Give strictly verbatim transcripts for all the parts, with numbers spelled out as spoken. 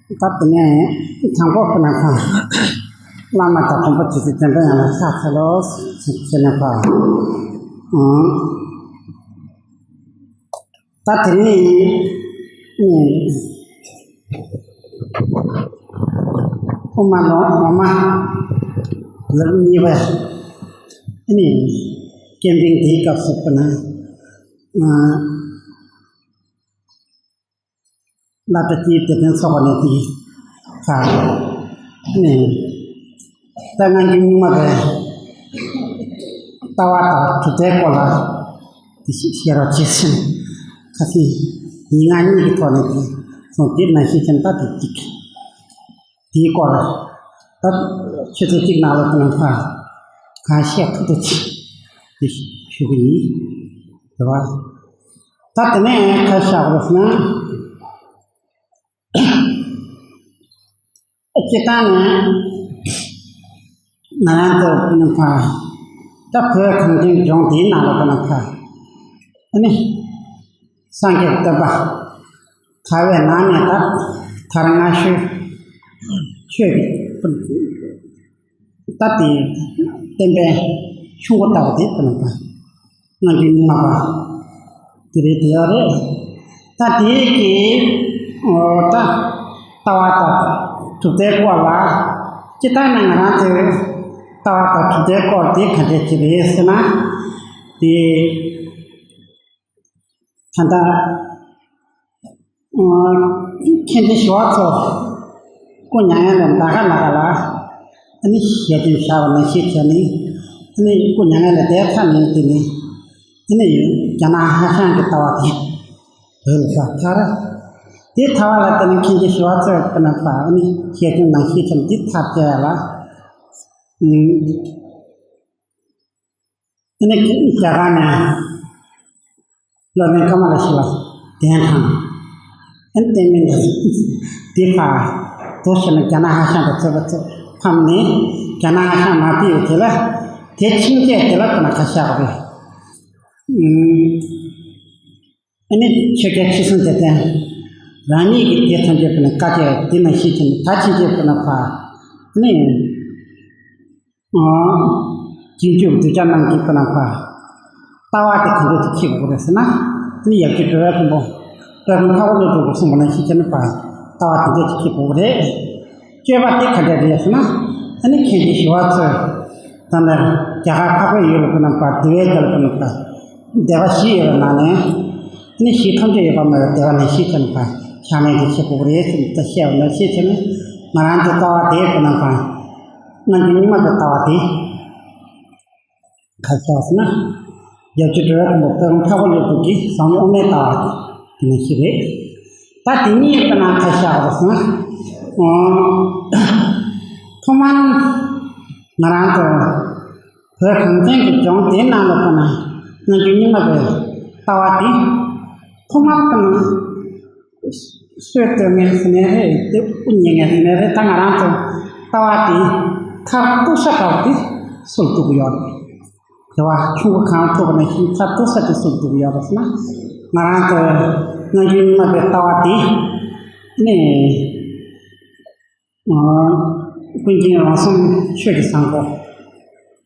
ད་དེ་ནས་དང་པོ་ཁོ་ན་ཁ། བླ་མ་དང་དང་པོ་དེ་ཚོ་དེ་འདྲ་ཡང་ལ་ཕྱག་འཚལ་ལོ་ཟེར་ནས་ཁ། ད་དེ་ནས་དབུ་མ་ལོ་ངོ་མ་ལོ་གཉིས་པ་ནས་ཀེམ་པིང་དེའི་སྐབས་སུ་ཁོ་ན། བླ་གྲྭ་སྤྱིའི་དད་ལྡན་ཚོགས་པ་ནས་དེ་ག་ནས་ད་ང་གི་སྔོན་མ་རེད། ལྟ་བ་དང་གྲུབ་མཐའི་སྐོར་ལ་དེ་ཞིག་བཤད་རོགས་བྱེད་ཟེར་ནས་ཁ་སང་ཉིན་ལྔ་གཉིས་ཀྱི་ཐོག་ནས་དེ་སོང་དེ་ནང་བཞིན་ཁྱེད་ད་དེ་གཅིག་དེའི་སྐོར་ད་ཆུ་ཚོད་གཅིག་ནང་ལ་དེ་ནང་ཕར་གང་བཤད་ཐུབ་ཐུབ་ཅིག་དེ་ཞུ་གི་ཡིན། རེད་བ། ད་དེ་ནས་ཁ་བཤད་རོགས་ན། སྤྱིར་བཏང་ནས་ང་རང་ཚོ་ཀུན་ཕ་ད་བོད་གངས་ཅན་ལྗོངས་འདིའི་ནང་ལ་ཀུན་ཕ་ཨ་ནི་སངས་རྒྱས་བསྟན་པ་དར་བའི་ནང་ནས་ད་དར་སྔ་ཤོས་ཆོས་ཀྱི་ད་དེ་བསྟན་པའི་ཆུ་མགོ་ལྟ་བུ་དེ་ཀུན་ཕ། སྔ་འགྱུར་རྙིང་མ་པ་དེ་རེད་དེ་ཡོད་རེད། ད་དེའི་གི་ད་ལྟ་བ་དང་གྲུབ་མཐའི་སྐོར་ལ་སྤྱིར་བཏང་ནས་ང་རང་ཚོའི་ལྟ་བ་དང་གྲུབ་མཐའི་སྐོར་དེ་ག་འདྲས་ཅིག་རེད་ཟེར་ན། དེ་ད་ལྟ་མཁན་ཆེན་ཞི་བ་འཚོ་སྐུ་མྱ་ངན་ལས་འདའ་ག་ལ་ག་ལ་ཨ་ནི་ཞལ་འདོན་བྱ་བ་ནང་བཞིན་བྱས་ནས་ཨ་ནི་སྐུ་མྱ་ངན་ལས་འདའ་ཚར་ནས་དེ་ནས་ཨ་ནི་རྒྱ་ནག་ཧྭ་ཤང་གི་ལྟ་བ་དེ་བོད་ལ་ཤར་ཚར། དེ་ཐ་བ་ལ་བལྟས་ན་མཁན་ཆེན་ཞི་བ་འཚོ་གི་ནང་ལ་ཨ་ནི་ཞལ་འདོན་ནང་བཞིན་བྱས་ནས་དེ་ཚར་བྱས་ཡ་ལ། ཨ་ནི་རྒྱ་གར་ནས་སློབ་དཔོན་ཀ་མ་ལ་ཤི་ལ་གདན་དྲངས། ཨ་ནི་བསྟན་མིན་འདི་ཕར་དུ་ཕྱིན་ན་རྒྱ་ནག་ཧྭ་ཤང་དུ་ཚོད་པ་ཚོད་ཕམ་ནས་རྒྱ་ནག་ཧྭ་ཤང་མ་ཕེབས་ཡོད་དེ་ལ་དེ་ཕྱིན་ཆད་དེ་ལ་ཁོ་ན་ཁ་བཤགས་རེད། ཨ་ནི་ཆོས་རྒྱལ་ཁྲི་སྲོང་ལྡེ་བཙན་རང་ཉིད་ཀྱིས་དེ་ཐམས་ཅད་པའི་ནང་བཀའ་བཅད་དེ་ནང་བཞིན་བྱས་ནས་ད་ཕྱིན་ཆད་པའི་ནང་ཕར་ཨ་ནི། རྗེས་འཇུག་གདུལ་བྱ་རྣམས་ཀྱིས་ཀུན་ལ་ཕར་ལྟ་བ་དེ་ག་འདྲ་ཞིག་ཤེས་དགོས་རེད་ཟེར་ན། ཨ་ནི་ཡབ་རྗེ་འགྲོ་བའི་མགོན་པོ་དཔལ་མགོན་ལྷ་པ་ཀླུ་སྒྲུབ་ཀྱིས་གསུངས་པ་ནང་བཞིན་བྱས་ནས་ཕར་ལྟ་བ་དེ་འདྲ་ཞིག་ཤེས་དགོས་རེད། སྤྱོད་པ་དེ་ག་འདྲ་རེད་ཟེར་ན། ཨ་ནི་མཁན་ཆེན་ཞི་བ་འཚོས་ད་ལྟ་རྒྱ་གར་འཕགས་པའི་ཡུལ་ལ་ཀུན་ལ་ཕར་འདུལ་བའི་རྒྱལ་ལ་ཀུན་ལ་ཕར་སྡེ་པ་བཞི་ཡོད་པའི་ནང་ནས་ཨ་ནི་བཞི་ཐམས་ཅད་ཡོད་པ་མ་ཡོད་སྡེ་པ་ནང་བཞིན་བྱས་ནས་ཕར་ཕྱག་ལེན་དེ་བྱེད་དགོས་རེད་ཟེར་ནས་ད་བཤད་པ་ནང་བཞིན་བྱས་ནས་ང་རང་ཚོ་ལྟ་བ་དེ་ཀུན་ལ་ཕར། སྔ་འགྱུར་རྙིང་མ་པའི་ལྟ་བ་དེ་ག་རེ་ཟེར་ན། ཡབ་རྗེ་འགྲོ་བའི་མགོན་པོ་དཔལ་མགོན་འཕགས་པ་ཀླུ་སྒྲུབ་ཀྱི་ཟབ་མོ་དབུ་མའི་ལྟ་བ་དེ་ནང་བཞིན་རེད། ད་དེ་གཉིས་ཀྱི་ནང་ག་རེ་བཞག་རེད་ཟེར་ན། ཐོག་མར་ང་རང་ཚོ་བོད་གངས་ཅན་གྱི་ལྗོངས་དེའི་ནང་ལ་ཁོ་ན་སྔ་འགྱུར་རྙིང་མ་པའི་ལྟ་བ་དེ་ཐོག་མར་ཁོ་ན། སྲོལ་གཏོད་མཁན་ཟེར་ནའི་རེད། དེ་དབུ་བརྙེས་མཁན་ཟེར་ནའི་རེད། ད་ང་རང་ཚོ་ལྟ་བ་དེ་མཐར་གཏུགས་ས་འདྲ་བོ་དེ་སུ་ལ་གཏུགས་ཀྱི་ཡོད་རེད། དེ་བ་ཆུ་མགོ་གངས་ཐུག་པ་ནང་བཞིན་མཐར་གཏུགས་ས་དེ་སུ་ལ་གཏུགས་ཀྱི་ཡོད་རེད་ཟེར་ན། ང་རང་ཚོ་སྔ་འགྱུར་རྙིང་མ་པའི་ལྟ་བ་དེ་ནི་ཀུན་མཁྱེན་རང་གསུམ་ཆོས་ཀྱི་བཟང་པོ།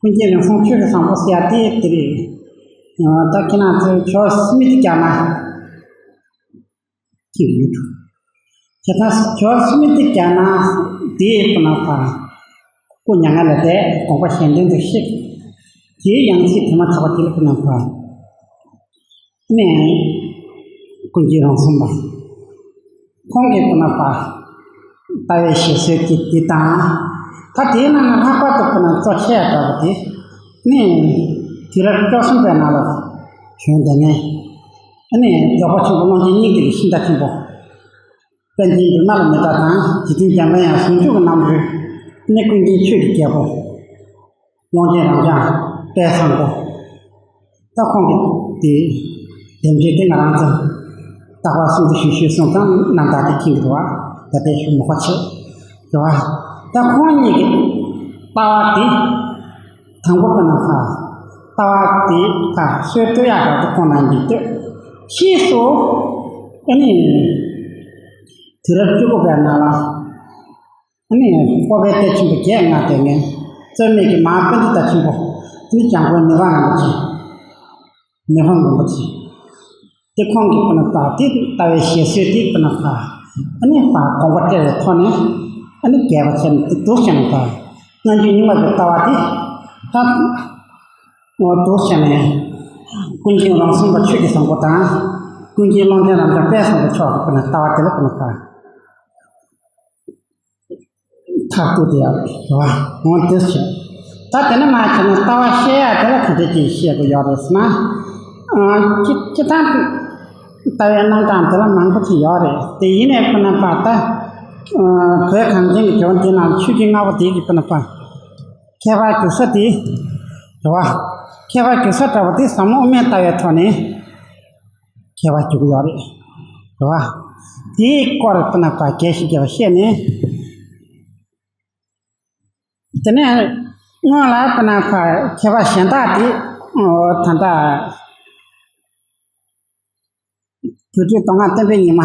ཀུན་མཁྱེན་རང་གསུམ་ཆོས་ཀྱི་བཟང་པོ་ཟེར་ཡ་དེ་དེ་རེད། ད་ཁྱེད་རང་ཚོས་ཇོ་སི་མི་ཐི་རྒྱག་ན། ཅིག་ཡོད་འགྲོ། ཇོ་སི་ཇོ་སི་མི་ཐི་རྒྱག་ན་དེའི་ཁོ་ན་ཕར་སྐུ་མྱ་ངན་ལས་འདས་དགོངས་པ་གཞན་དོན་དུ་གཤེགས། དེའི་ཡང་སྲིད་དེ་མ་ཐག་པ་དེ་ལ་ཁོ་ན་ཕར་ནས་ཀུན་མཁྱེན་རང་གསུམ་པ་ཁོང་གིས་ཁོ་ན་ཕར་ལྟ་བའི་བཞེད་སྲོལ་གྱི་དེ་དང་། ད་དེའི་ནང་ན་ལྷག་པར་དུ་ཁོ་ན་གཙོ་ཆེ་ཡ་འདྲ་བ་དེ་ནི་དུས་རབས་བཅུ་གསུམ་པའི་ནང་ལ་བྱོན་བསྡད་མཁན། ཨ་ནི་རྫོགས་པ་ཆེན་པོ་ཀློང་ཆེན་སྙིང་ཐིག་གི་ཤིང་རྟ་ཆེན་པོ། པཎ་ཆེན་འབྲུག་སྣང་ལ་མི་ལྟ་དང་རྗེ་བཙུན་འཇམ་དཔལ་དབྱངས་ཟུང་འཇུག་གི་རྣམ་རོལ། ཨ་ནི་ཀུན་མཁྱེན་ཆོས་ཀྱི་རྒྱལ་པོ། ཀློང་ཆེན་རབ་འབྱམས་དཔལ་བཟང་པོ། ད་ཁོང་གི་དེ་དེབ་འགྲེལ་དེ་ང་རང་ཚོ་རྟག་པར་གསུང་དུ་ཞུ་ཞུ་གསུང་དང་རྣམ་ཐར་དེ་མཁྱེན་གྱི་འདུག་བ། ད་ལྟའི་ཞུ་མོ་ཁ་ཆེ་འདུག་བ། ད་ཁོང་གཉིས་ཀྱི་ལྟ་བ་དེ། དང་པོ་ཀུན་ལ་ཕར་ལྟ་བ་དེ་ཕར་སྲོལ་གཏོད་ཡག་འདྲ་པོ་ཁོང་རྣམ་གཉིས་གཏོད། ཕྱིས་སུ་ཨ་ནི་དུས་རབས་བཅུ་དགུ་པའི་ནང་ལ་ ཨ་ནི་སྤོབས་པའི་གཏེར་ཆེན་པོ་བརྒྱད་ལྔ་དེ་ངས་རྩོད་མེད་ཀྱི་མ་དཔེ་འདི་ལྟར་ཆེན་པོ། ཨ་ནི་འཇམ་མགོན་མི་ཕམ་རིན་པོ་ཆེ། མི་ཕམ་རིན་པོ་ཆེ། དེ་ཁོང་གིས་དཔེར་ན་པ་དེ་ལྟ་བའི་བཞེད་སྲོལ་དེ་དཔེར་ན་པ། ཨ་ནི་པ་དགོངས་པ་བཀྲལ་བའི་ཐོག་ནས། ཨ་ནི་རྒྱས་པ་བྱས་ནས་དེ་འདུག་བྱས་ནས་པ། སྔ་འགྱུར་རྙིང་མ་གི་ལྟ་བ་དེ། ད། འོ་འདུག་བྱས་ནས། ཀུན་མཁྱེན་རང་གསུམ་པ་ཆོས་ཀྱི་བཟང་པོ་དང་། ཀུན་མཁྱེན་ཀློང་ཆེན་རབ་འབྱམས་དཔལ་བཟང་པོ་མཆོག་གི་དཔེར་ན་ལྟ་བ་དེ་ལ་དཔེར་ན་པ། ཐབས་སྐུལ་དེ་ཡག་རེད་བ། འོ་དེ་བྱས། ད་དེ་ནས་མ་བྱས་ན་ལྟ་བ་བཤད་ཡག་དེ་ལ་ག་འདྲ་ཅིག་བཤད་དགོས་ཡོད་རེད་ཟེར་ན། ཨ། སྤྱི་སྤྱི་བཏང་ལྟ་བའི་རྣམ་གྲངས་དེ་ལ་མང་པོ་ཅིག་ཡོད་རེད། དེ་ཡིན་ནའི་དཔེར་ན་པ་ད། ཨ། བོད་གངས་ཅན་གྱི་ལྗོངས་འདི་ནང་ཆོས་བརྒྱུད་ལྔ་པོ་དེ་གི་དཔེར་ན་པ། ཁྱད་པར་འགྱུར་ས་དེ། རེད་བ། ཁྱད་པར་འགྱུར་ས་འདྲ་བོ་དེ་ཟབ་མོ་དབུ་མའི་ལྟ་བའི་ཐོག་ནས། ཁྱད་པར་འགྱུར་གྱི་ཡོད་རེད། རེད་བ། དེའི་སྐོར་དཔེར་ན་པ་རྒྱས་ཤིང་རྒྱས་པ་བཤད་ནས། དེ་ནས་སྔོན་ལ་དཔེར་ན་པ་ཁྱད་པར་གཞན་དག་དེ། ཨོ། ད་ལྟ་དུས་ཚོད་དོན་ལྔ་སྟོན་པའི་ཉི་མ།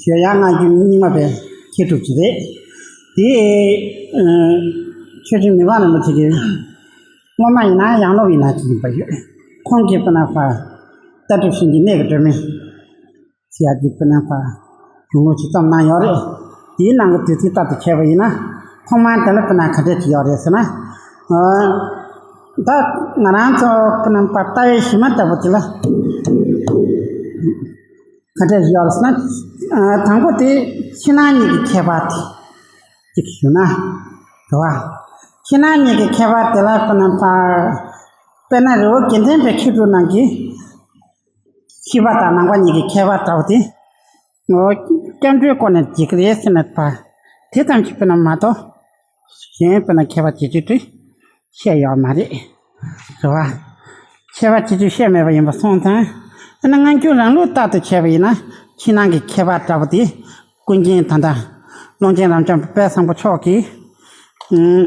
ཞོལ་ཡར་སྔ་འགྱུར་རྙིང་མ་པའི་མཁས་གྲུབ་ཅིག་རེད། དེ། ཨ། ཆོས་སྤྱི་མི་ཕམ་རིན་པོ་ཆེ་གིས་སྔོན་མ་ཡིན་ན་ཡང་སློབ་ཡིན་ན་ཅིག་ཡིན་པ་ཡོད། ཁོང་གིས་དཔེར་ན་པ། ལྟ་གྲུབ་ཤིང་གི་གནས་ཀྱི་སྒྲོན་མེ་ཟེར་ཡག་གི་དཔེར་ན་པ། གཞུང་ལུགས་ཅིག་རྩོམ་གནང་ཡོད་རེད། དེའི་ནང་གི་དུས་ཚོད་ལྟར་དུ་བྱས་པ་ཡིན་ན། ཐོག་མར་དེ་ལ་དཔེར་ན་ག་འདྲ་ཅིག་ཡོད་རེད་ཟེར་ན། ཨ། ད་ང་རང་ཚོ་དཔེར་ན་པ་ལྟ་བའི་གཞི་མ་ལྟ་བུ་དེ་ལ་ག་འདྲ་ཡོད་ཟེར་ན། ཨ། དང་པོ་དེ་ཕྱི་ནང་གཉིས་ཀྱི་ཁྱད་པར་དེ་ཅིག་ཞུ་ན། རེད་བ། ཕྱི་ནང་གཉིས་ཀྱི་ཁྱད་པར་དེ་ལ་དཔེར་ན་པ། དཔེར་ན་རི་བོ་དགེ་ལྡན་པའི་མཁས་གྲུབ་རྣམས་ཀྱིས། ཕྱི་པ་དང་ནང་པ་གཉིས་ཀྱི་ཁྱད་པར་འདྲ་བོ་དེ། ངོ་། སྐྱབས་འགྲོའི་སྐོར་ནས་འགྲིག་གི་རེད་ཟེར་ནས་པ། དེ་ཙམ་གྱིས་དཔེར་ན་མ་གཏོགས། གཞན་དཔེར་ན་ཁྱད་པར་ཇི་ཙམ་དུ་བཤད་ཡོད་མ་རེད། རེད་བ། ཁྱད་པར་ཇི་ཙམ་བཤད་མེད་པ་ཡིན་པ་སོང་ཙང་། ཨ་ནི་སྔ་འགྱུར་རང་ལུགས་ལྟར་དུ་བྱས་པ་ཡིན་ན། ཕྱི་ནང་གི་ཁྱད་པར་འདྲ་བོ་དེ། ཀུན་མཁྱེན་ད་ལྟ། ཀློང་ཆེན་རབ་འབྱམས་དཔལ་བཟང་པོ་མཆོག་གིས། ཨུམ།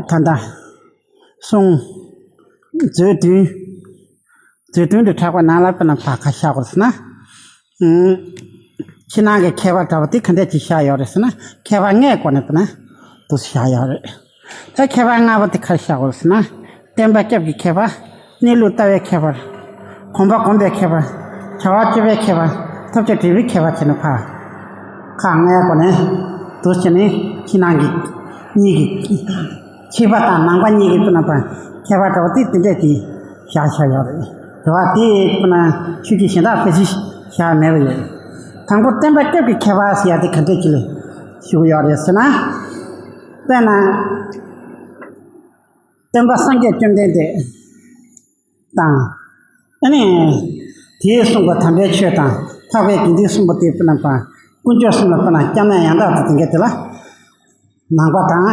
ད་ལྟ། གསུང་། མཛོད་བདུན། མཛོད་བདུན་དུ་གྲགས་པ་ནང་ལ་དཔེར་ན་པ་ག་བཞག་དགོས་ཟེར་ན། ཨུམ། ཕྱི་ནང་གི་ཁྱད་པར་འདྲ་བ་དེ་ག་འདྲ་ཅིག་བཞག་ཡོད་རེད་ཟེར་ན། ཁྱད་པར་ལྔའི་སྒོ་ནས་དཔེར་ན་འདུག་སེ་བཞག་ཡོད་རེད། ད་ཁྱད་པར་ལྔ་པོ་དེ་ག་རེ་བཞག་དགོས་ཟེར་ན། བསྟན་པ་སྐྱབས་ཀྱི་ཁྱད་པར། གནས་ལུགས་ལྟ་བའི་ཁྱད་པར། གོམས་པ་སྒོམ་པའི་ཁྱད་པར། བྱ་བ་སྤྱོད་པའི་ཁྱད་པར། ཐོབ་བྱ་སྒྲུབ་པའི་ཁྱད་པར་བྱས་ནས་ཕར། ཁག་ལྔའི་སྒོ་ནས། འདུག་སེ་བྱས་ནས་ཕྱི་ནང་གི་གཉིས་ཀྱི། ཕྱི་པ་དང་ནང་པ་གཉིས་ཀྱི་དཔེར་ན་པ། ཁྱད་པར་འདྲ་བ་དེ་དེ་འདྲས་དེ་བཞག་བཞག་ཡོད་རེད། རེད་བ། དེ་དཔེར་ན་ཆོས་བརྒྱུད་གཞན་དག་ཕལ་ཆེར་བཞག་མེད་པ་ཡོད། དང་པོ་བསྟན་པ་སྐྱབས་ཀྱི་ཁྱད་པར་ཟེར་ཡ་དེ་ག་འདྲས་ཅིག་ལ་ཞུ་གི་ཡོད་རེད་ཟེར་ན། དཔེར་ན། སྟོན་པ་སངས་རྒྱས་བཅོམ་ལྡན་འདས་དང་། ཨ་ནི། དེས་གསུངས་པ་དམ་པའི་ཆོས་དང་འཕགས་པའི་དགེ་འདུན་གསུམ་པོ་དེ་དཔེར་ན་པ། དཀོན་མཆོག་གསུམ་ལ་དཔེར་ན་སྐྱབས་གནས་ཡང་དག་ཏུ་དེ་འགལ་དེ་ལ། ནང་པ་དང་།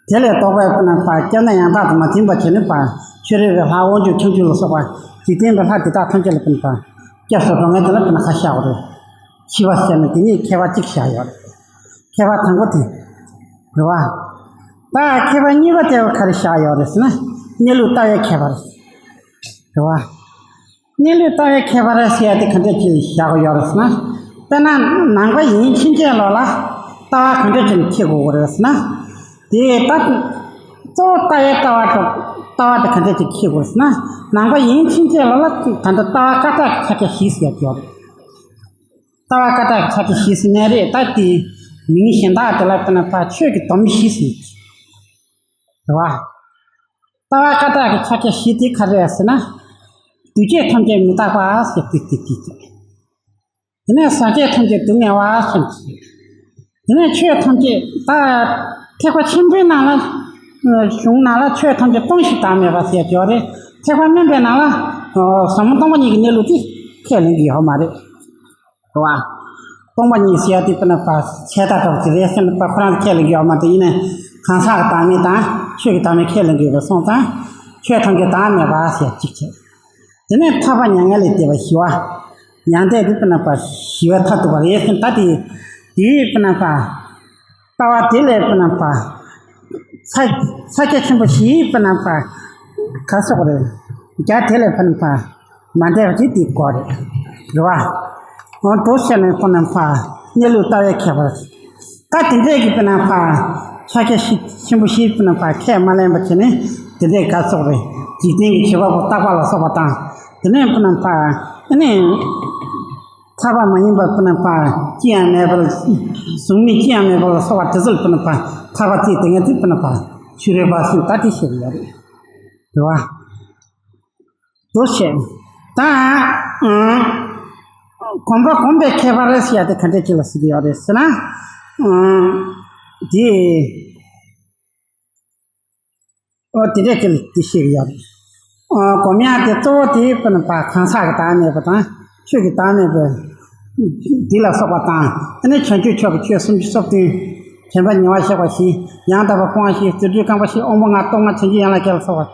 དེ་ལས་ལྡོག་པའི་དཔེར་ན་པ་སྐྱབས་གནས་ཡང་དག་ཏུ་མ་འཛིན་པ་བྱས་ནས་པ། ཕྱི་རོལ་པའི་ལྷ་དབང་ཕྱུག་ཁྱབ་འཇུག་ལ་སོགས་པ། འཇིག་རྟེན་པའི་ལྷ་དེ་དག་ཐམས་ཅད་ལ་དཔེར་ན་པ། སྐྱབས་སུ་འགྲོ་མཁན་དེ་ལ་དཔེར་ན་ཁ་བཞག་པ་རེད། ཕྱི་པ་ཟེར་ན་དེ་གཉིས་ཁྱད་པར་གཅིག་བཞག་ཡོད་རེད། ཁྱད་པར་དང་པོ་དེ། རེད་བ། ད་ཁྱད་པར་གཉིས་པ་དེ་ག་རེ་བཞག་ཡོད་རེད་ཟེར་ན། གནས་ལུགས་ལྟ་བའི་ཁྱད་པར། རེད་བ། གནས་ལུགས་ལྟ་བའི་ཁྱད་པར་ཟེར་ཡ་དེ་ག་འདྲ་ཅིག་བཞག་དགོས་ཡོད་རེད་ཟེར་ན། དཔེར་ན་ནང་པ་ཡིན་ཕྱིན་ཆད་ལོག་ལ་ལྟ་བ་ག་འདྲ་ཅིག་འཁྱེར་དགོས་རེད་ཟེར་ན། དེ་ད་གཙོ་བོ་ལྟ་བའི་ལྟ་བ་དང་ལྟ་བ་དེ་ག་འདྲ་ཅིག་འཁྱེར་དགོས་ཟེར་ན། ནང་པ་ཡིན་ཕྱིན་ཆད་ལོག་ལ་ད་ལྟ་ལྟ་བ་ཀ་དག་གི་ཕྱག་རྒྱ་བཞི་ཟེར་ཡ་དེ་ཡོད་རེད། ལྟ་བ་ཀ་དག་གི་ཕྱག་རྒྱ་བཞི་ཟེར་ནའི་རེད། ད་དེ་མིང་གཞན་དག་དེ་ལ་དཔེར་ན་པ་ཆོས་ཀྱི་སྡོམ་བཞི་ཟེར། རེད་བ། ལྟ་བ་ཀ་དག་གི་ཕྱག་རྒྱ་བཞི་དེ་ག་རེ་རེད་ཟེར་ན། འདུས་བྱས་ཐམས་ཅད་མི་རྟག་པ་ཟེར་དེ་དེ་དེ་དེ། དེ་ནས་ཟག་བཅས་ཐམས་ཅད་སྡུག་བསྔལ་བ་ཟེར་གྱི། དེ་ནས་ཆོས་ཐམས་ཅད་ད། ཐེག་པ་ཆེན་པོའི་ནང་ལ། གཞུང་ནང་ལ་ཆོས་ཐམས་ཅད་སྟོང་ཞིང་བདག་མེད་པ་ཟེར་གྱི་ཡོད་རེད། ཐེག་པ་དམན་པའི་ནང་ལ། ཟབ་མོ་སྟོང་པ་ཉིད་ཀྱི་གནས་ལུགས་དེ་ཁས་ལེན་གྱི་ཡོད་མ་རེད། རེད་བ། སྟོང་པ་ཉིད་ཟེར་ཡ་དེ་དཔེར་ན་པ་ཁྱད་ད་གྲགས་ཀྱི་རེད་ཟེར་ནས་པ་ཁོ་རང་ཁས་ལེན་གྱི་ཡོད་མ་རེད། ཡིན་ནའི་གང་ཟག་གི་བདག་མེད་དང་ཆོས་ཀྱི་བདག་མེད་ཁས་ལེན་གྱི་ཡོད་པ་སོང་ཙང་། ཆོས་ཐམས་ཅད་བདག་མེད་པ་ཟེར་གཅིག་བྱས། དེ་ནས་ཐར་པ་མྱ་ངན་ལས་འདས་པ་ཞི་བ། མྱང་འདས་དེ་དཔེར་ན་པ་ཞི་བའི་མཐར་ཐུག་པ་རེད་ཟེར་ད་དེ། དེའི་དཔེར་ན་པ། ལྟ་བ་དེ་ལས་དཔེར་ན་པ། ས་ས་སྐྱ་ཆེན་པོ་བཞིའི་དཔེར་ན་པ། ག་སོགས་རེད། རྒྱ་དེ་ལས་དཔེར་ན་པ། མ་འདས་པ་དེ་དེའི་སྐོར་རེད། རེད་བ། འོ་དོ་བྱས་ནས་ཁོ་ན་ཕ་གནས་ལུགས་ལྟ་བའི་ཁྱད་པར། ད་དེ་འདྲས་ཀྱི་དཔེར་ན་ཕ་ཕྱག་རྒྱ་ཆེན་པོ་བཞི་དཔེར་ན་ཕ་ཁས་མ་ལེན་པ་བྱས་ནས་དེ་འདྲས་ག་སོགས་རེད། འཇིག་རྟེན་གྱི་བྱེད་པ་པོ་རྟག་པ་ལ་སོགས་པ་དང་། དེ་ནས་དཔེར་ན་ཕ་ཨ་ནི་ཐར་པ་མ་ཡིན་པ་དཔེར་ན་ཕ་ཅི་ཡང་མེད་པར་གཟུགས་མེད་ཅི་ཡང་མེད་པ་ལ་སོགས་པ་དེ་ཚོ་ལ་དཔེར་ན་ཕ་ཐར་པ་བརྩིས་དེ་ངས་དེ་དཔེར་ན་ཕ་ཕྱི་རོལ་པ་ཟེར་ད་དེ་བཤད་ཀྱི་ཡོད་རེད། རེད་བ། དོ་བྱས། ད་ཨང་། གོམས་པ་གོམས་པའི་ཁྱད་པར་ཟེར་ཡ་དེ་ག་འདྲས་ཅིག་ལ་ཟེར་གྱི་ཡོད་རེད་ཟེར་ན། ཨང་། དེ། ཨོ་དེ་འདྲས་ཅིག་ལ་དེ་བཤད་ཀྱི་ཡོད་རེད། ཨོ་གོམས་ཡ་དེ་གཙོ་བོ་དེ་དཔེར་ན་ཕ་གང་ཟག་གི་བདག་མེད་པ་དང་ཆོས་ཀྱི་བདག་མེད་པ་དེ་ལ་སོགས་པ་དང་། ཨ་ནི་བྱང་ཆུབ་མཆོག་གི་ཆོས་སུམ་ཅུ་སོ་བདུན། དྲན་པ་ཉེ་བར་བཞག་པ་བཞི། ཡང་དག་པར་སྤོང་བ་བཞི། རྫུ་འཕྲུལ་རྐང་པ་བཞི། དབང་པོ་ལྔ། སྟོབས་ལྔ། བྱང་ཆུབ་ཡན་ལག་བརྒྱད་ལ་སོགས་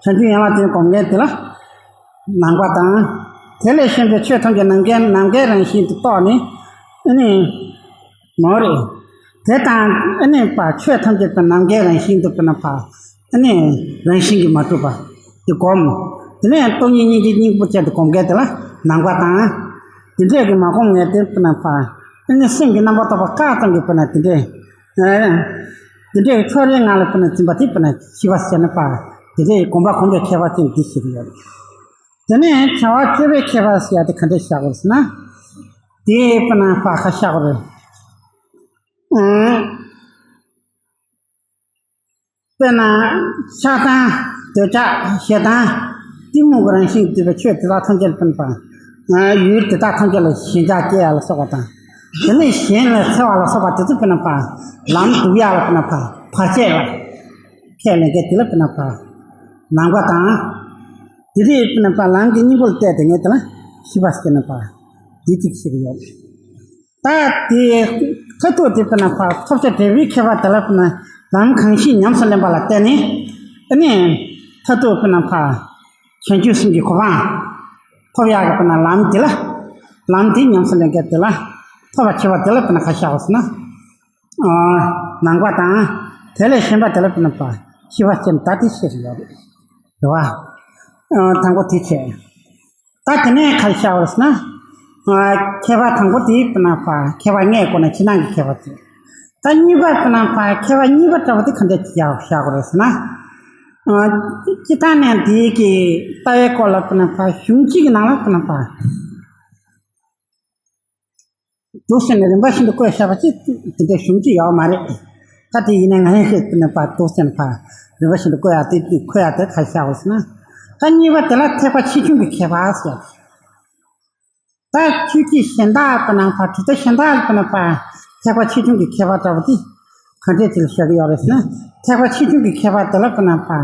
པ། བྱང་ཆུབ་ཡན་ལག་བདུན་གོམས་མཁན་དེ་ལ་ནམ་མཁའ་དང་། དེ་ལས་གཞན་པའི་ཆོས་ཐམས་ཅད་ནམ་མཁའི་ནམ་མཁའི་རང་བཞིན་དུ་རྟོགས་ནས། ཨ་ནི། མོ་རེད། དེ་དང་ཨ་ནི་པ་ཆོས་ཐམས་ཅད་པ་ནམ་མཁའི་རང་བཞིན་དུ་དཔེར་ན་ཕ། ཨ་ནི་རང་བཞིན་གྱིས་མ་གྲུབ་པ་དེ་སྒོམ། དེ་ནས་སྟོང་ཉིད་སྙིང་རྗེ་སྙིང་པོ་ཅན་དུ་སྒོམ་མཁན་དེ་ལ་ནམ་མཁའ་དང་། དེ་འདྲས་ཀྱི་མ་སྒོམ་མཁན་དེ་དཔེར་ན་ཕ། ཨ་ནི་སེམས་ཀྱི་རྣམ་པར་རྟོག་པ་བཀག་ཙམ་གྱིས་དཔེར་ན་དེ་འདྲས། དེ་འདྲས་ཀྱི་ཕྱོགས་རེའི་ངང་ལ་དཔེར་ན་འཛིན་པ་དེ་དཔེར་ན་ཤེས་པ་ཟེར་ན་ཕ། དེ་འདྲས་ཀྱི་གོམས་པ་གོམས་པའི་ཁྱད་པར་ཅན་འདི་ཤེས་ཀྱི་ཡོད་རེད། དེ་ནས་བྱ་བ་སྤྱོད་པའི་ཁྱད་པར་ཟེར་ཡ་དེ་ག་འདྲས་བཞག་དགོས་ཟེར་ན། དེ་དཔེར་ན་ཕ་ཁ་བཞག་དགོས་རེད། དཔེར་ན་ཆགས་སྡང་། འདོད་ཆགས། ཞེ་སྡང་། གཏི་མུག་གི་རང་བཞིན་བསྡུས་པའི་ཆོས་དེ་དག་ཐམས་ཅད་ལ་དཔེར་ན་ཕ། ཡུལ་དེ་དག་ཐམས་ཅད་ལ་ཞེན་ཆགས་སྐྱེ་ཡ་ལ་སོགས་པ་དང་། དེ་ནས་གཞན་ལ་འཚེ་བ་ལ་སོགས་པ་དེ་ཚོ་དཔེར་ན་ཕ། ལམ་སྡུག་ཡ་ལ་དཔེར་ན་ཕ། བར་ཆད་ལ་ཁས་ལེན་མཁན་དེ་ལ་དཔེར་ན་ཕ། ལམ་ཁ་དང་། དེ་དེ་དཔེར་ན་ཕ་ལམ་གྱི་སྙིང་པོ་ལ་བལྟས་ཏེ་ངས་དེ་ལ་ཤེས་པ་ཟེར་ན་ཕ། དེ་གཅིག་ཤེས་ཀྱི་ཡོད། ད་དེ་མཐར་ཐུག་དེ་དཔེར་ན་ཕ་ཐོབ་བྱ་འབྲས་བུའི་ཁྱད་པར་དེ་ལ་དཔེར་ན་ལམ་གང་ཞིག་ཉམས་སུ་ལེན་པ་ལ་བརྟེན་ནས། ཨ་ནི་མཐར་ཐུག་དཔེར་ན་ཕ་བྱང་ཆུབ་སེམས་ཀྱི་གོ་འཕང་ཐོབ་ཡག་གི་དཔེར་ན་ལམ་དེ་ལ། ལམ་དེ་ཉམས་སུ་ལེན་མཁན་དེ་ལ་ཐོབ་པར་བྱེད་པ་དེ་ལ་དཔེར་ན་ག་བཞག་ཟེར་ན། ནམ་མཁའ་དང་། དེ་ལས་གཞན་པ་དེ་ལ་དཔེར་ན་ཕ། ཤེས་པ་ཅན་ད་དེ་ཤེས་སུ་ཡོད་རེད། རེད་བ། དང་པོ་དེ་བྱས། ད་དེ་ནས་ག་རེ་བཞག་པ་རེད་ཟེར་ན། ཁྱད་པར་དང་པོ་དེ་དཔེར་ན་ཕ་ཁྱད་པར་ལྔའི་སྒོ་ནས་ཕྱི་ནང་གི་ཁྱད་པར་དེ། ད་གཉིས་པ་དཔེར་ན་ཕ་ཁྱད་པར་གཉིས་པ་འདྲ་བོ་དེ་ག་འདྲ་ཅིག་བཞག་པ་རེད་ཟེར་ན། སྤྱིར་བཏང་ནས་འདི་གི་ལྟ་བའི་སྐོར་ལ་དཔེར་ན་ཕ་གཞུང་གཅིག་གི་ནང་ལ་དཔེར་ན་ཕ། འདུག་ཟེར་ནས་རིམ་པ་བཞིན་དུ་བཀོད་བཞག་པ་ཅིག་དེ་འདྲའི་གཞུང་ཅིག་ཡོད་མ་རེད། ད་དེ་ཡིན་ནའི་ང་ཡང་ཤེས་ཀྱི་མེད་པ་འདུག་ཟེར་ནས་ཕར་རིམ་པ་བཞིན་དུ་བཀོད་ཡག་དེ་འཁོད་ཡག་དེ་ག་བཞག་པ་ཟེར་ན། ད་གཉིས་པ་དེ་ལ་ཐེག་པ་ཆེ་ཆུང་གི་ཁྱད་པར་ཟེར། ད་ཆོས་བརྒྱུད་གཞན་དག་གི་ནང་ཕར་དྲི་ཟ་གཞན་དག་གི་ནང་ཕར་ཐེག་པ་ཆེ་ཆུང་གི་ཁྱད་པར་འདྲ་བོ་དེ་ག་འདྲས་དེ་ལ་བཞག་གི་ཡོད་རེད་ཟེར་ན། ཐེག་པ་ཆེ་ཆུང་གི་ཁྱད་པར་དེ་ལ་གི་ནང་ཕར་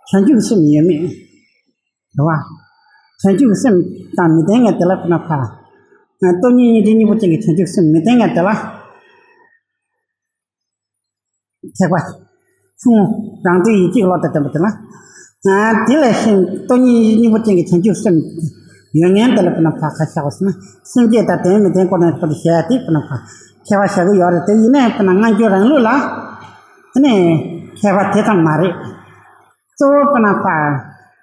བྱང་ཆུབ་སེམས་ཡོད་མེད། རེད་བ། བྱང་ཆུབ་ཀྱི་སེམས་དང་མི་ལྡན་མཁན་དེ་ལ་དཔེར་ན་ཕ། སྟོང་ཉིད་སྙིང་རྗེ་སྙིང་པོ་ཅན་གྱི་བྱང་ཆུབ་སེམས་མི་ལྡན་མཁན་དེ་ལ། ཐེག་པ་ཆུང་ངུ་རང་དོན་ཡིད་ཀྱི་བློ་དང་ལྡན་པ་དེ་ལ། དེ་ལས་གཞན་སྟོང་ཉིད་སྙིང་པོ་ཅན་གྱི་བྱང་ཆུབ་སེམས་ཡོད་མཁན་དེ་ལ་དཔེར་ན་ཕ་ག་བཞག་པ་ཟེར་ན། སེམས་བསྐྱེད་དང་ལྡན་མི་ལྡན་སྐོར་ནས་ཁྱད་པར་བཤད་ཡ་དེ་དཔེར་ན་ཕ་ཁྱད་པར་བཞག་གི་ཡོད་རེད་དེ། ཡིན་ནའི་དཔེར་ན་སྔ་འགྱུར་རང་ལུགས་ལ་དེ་ནས་ཁྱད་པར་དེ་ཙམ་མ་རེད། གཙོ་བོ་དཔེར་ན་ཕ།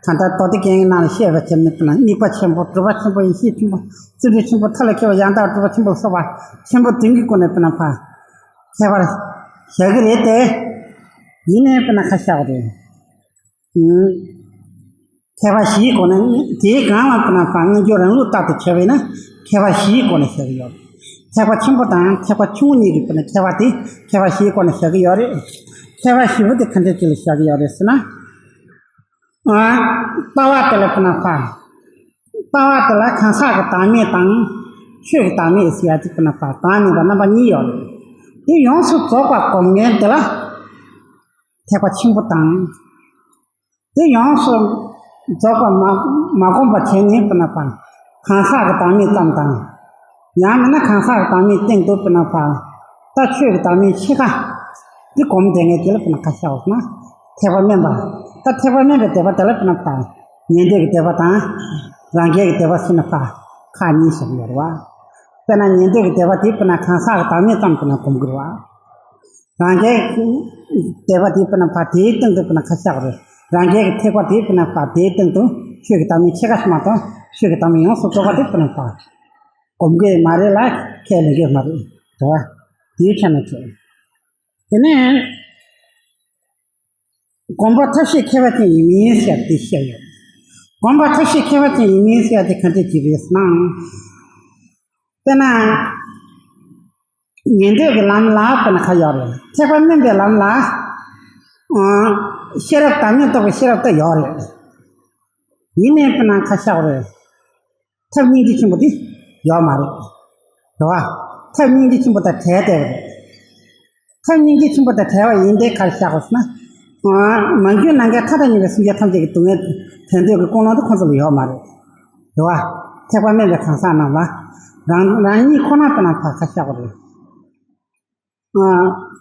ད་ལྟ་མདོ་སྡེ་རྒྱན་གྱི་ནང་ལ་བཤད་པ་བྱས་ནས་དཔེར་ན་དམིགས་པ་ཆེན་པོ། སྒྲུབ་པ་ཆེན་པོ། ཡེ་ཤེས་ཆེན་པོ། བརྩོན་འགྲུས་ཆེན་པོ། ཐབས་ལ་མཁས་པ། ཡང་དག་སྒྲུབ་པ་ཆེན་པོ་ལ་སོགས་པ་ཆེན་པོ་བདུན་གྱི་སྒོ་ནས་དཔེར་ན་ཕ། ཁྱད་པར་བཞག་གི་རེད་དེ། ཡིན་ནའི་དཔེར་ན་ཁ་བཞག་པ་རེད། ཁྱད་པར་བཞིའི་སྒོ་ནས་དེའི་སྒང་ལ་དཔེར་ན་ཕ་སྔ་འགྱུར་རང་ལུགས་ལྟར་དུ་བྱས་པས་ན་ཁྱད་པར་བཞིའི་སྒོ་ནས་བཞག་གི་ཡོད། ཐེག་པ་ཆེན་པོ་དང་ཐེག་པ་ཆུང་ངུ་གཉིས་ཀྱི་དཔེར་ན་ཁྱད་པར་དེ་ཁྱད་པར་བཞིའི་སྒོ་ནས་བཞག་གི་ཡོད་རེད། ཁྱད་པར་བཞི་པོ་དེ་ག་འདྲ་ཅིག་ལ་བཞག་གི་ཡོད་རེད་ཟེར་ན། ལྟ་བ་དེ་ལ་དཔེར་ན་ཕ། ལྟ་བ་དེ་ལ་གང་ཟག་གི་བདག་མེད་དང་། ཆོས་ཀྱི་བདག་མེད་ཟེར་ཡ་དེ་དཔེར་ན་ཕ་བདག་མེད་པ་རྣམ་པ་གཉིས་ཡོད་རེད། དེ་ཡོངས་སུ་རྫོགས་པར་སྒོམ་མཁན་དེ་ལ་ཐེག་པ་ཆེན་པོ་དང་། དེ་ཡོངས་སུ་རྫོགས་པར་མ་མ་བསྒོམས་པ་བྱས་ནས་དཔེར་ན་ཕ། གང་ཟག་གི་བདག་མེད་ཙམ་དང་། ཡང་མིན་ན་གང་ཟག་གི་བདག་མེད་སྟེང་དུ་དཔེར་ན་ཕ། ད་ཆོས་ཀྱི་བདག་མེད་ཕྱེད་ཀ། འདི་སྒོམ་བསྡད་མཁན་དེ་ལ་དཔེར་ན་ག་བཞག་པ་ཟེར་ན། ཐེག་པ་དམན་པ། ད་ཐེག་པ་དམན་པའི་སྡེ་པ་དེ་ལ་དཔེར་ན་ཕ། ཉན་ཐོས་ཀྱི་སྡེ་པ་དང་། རང་རྒྱལ་གྱི་སྡེ་པ་ཟེར་ན་ཕ། ཁག་གཉིས་བཞག་ཡོད་རེད་བ། དཔེར་ན་ཉན་ཐོས་ཀྱི་སྡེ་པ་དེ་དཔེར་ན་གང་ཟག་གི་བདག་མེད་ཙམ་དཔེར་ན་སྒོམ་དགོས་རེད་བ། རང་རྒྱལ་གྱི་སྡེ་པ་དེ་དཔེར་ན་ཕ་དེའི་སྟེང་དུ་དཔེར་ན་ཁ་བཞག་རེད། རང་རྒྱལ་གྱི་ཐེག་པ་དེ་དཔེར་ན་ཕ་དེའི་སྟེང་དུ་ཆོས་ཀྱི་བདག་མེད་ཕྱེད་ཀ་ཞིག་མ་གཏོགས་ཆོས་ཀྱི་བདག་མེད་ཡོངས་སུ་རྫོགས་པ་དེ་དཔེར་ན་ཕ། སྒོམ་གྱི་མ་རེད་ལ་ཁས་ལེན་གྱི་མ་རེད། དེ་བ་དེའི་ཆ་ནས་བྱས། དེ་ནས་སྒོམ་པ་ཐབས་ཤེས་ཁྱད་པར་ཅན་ཡིན་མིན་ཟེར་ཏེ་བཤད་ཡོད། སྒོམ་པ་ཐབས་ཤེས་ཁྱད་པར་ཅན་ཡིན་མིན་ཟེར་ཏེ་ག་འདྲ་ཅིག་རེད་ཟེར་ན། དཔེར་ན། ཉན་ཐོས་ཀྱི་ལམ་ལ་དཔེར་ན་ཁ་ཡོད་རེད། ཐེག་པ་དམན་པའི་ལམ་ལ། ཨ། ཤེས་རབ་དང་མེ་ཏོག་གི་ཤེས་རབ་ད་ཡོད་རེད། ཡིན་ནའི་དཔེར་ན་ཁ་ཤག་རེད། ཐབས་སྙིང་རྗེ་ཆེན་པོ་དེ་ཡོད་མ་རེད། རེད་བ། ཐབས་སྙིང་རྗེ་ཆེན་པོ་དང་བྲལ་བསྡད་པ་རེད། ཐབས་སྙིང་རྗེ་ཆེན་པོ་དང་བྲལ་བ་ཡིན་ཏེ་ག་རེ་བཞག་དགོས་ཟེར་ན། ཨ། མ་གྱུར་ནམ་མཁའི་མཐའ་དང་མཉམ་པའི་སེམས་ཅན་ཐམས་ཅད་ཀྱི་སྡུག་བསྔལ་དོན་འདོད་ཀྱི་ཀུན་སློང་དེ་ཁོང་ཚོ་ལ་ཡོད་མ་རེད། རེད་བ། ཐེག་པ་དམན་པའི་གང་ཟག་རྣམས་ལ། རང་རང་ཉིད་ཁོ་ན་དཔེར་ན་ཕར་ཁ་ཤག་པ་རེད། ཨ།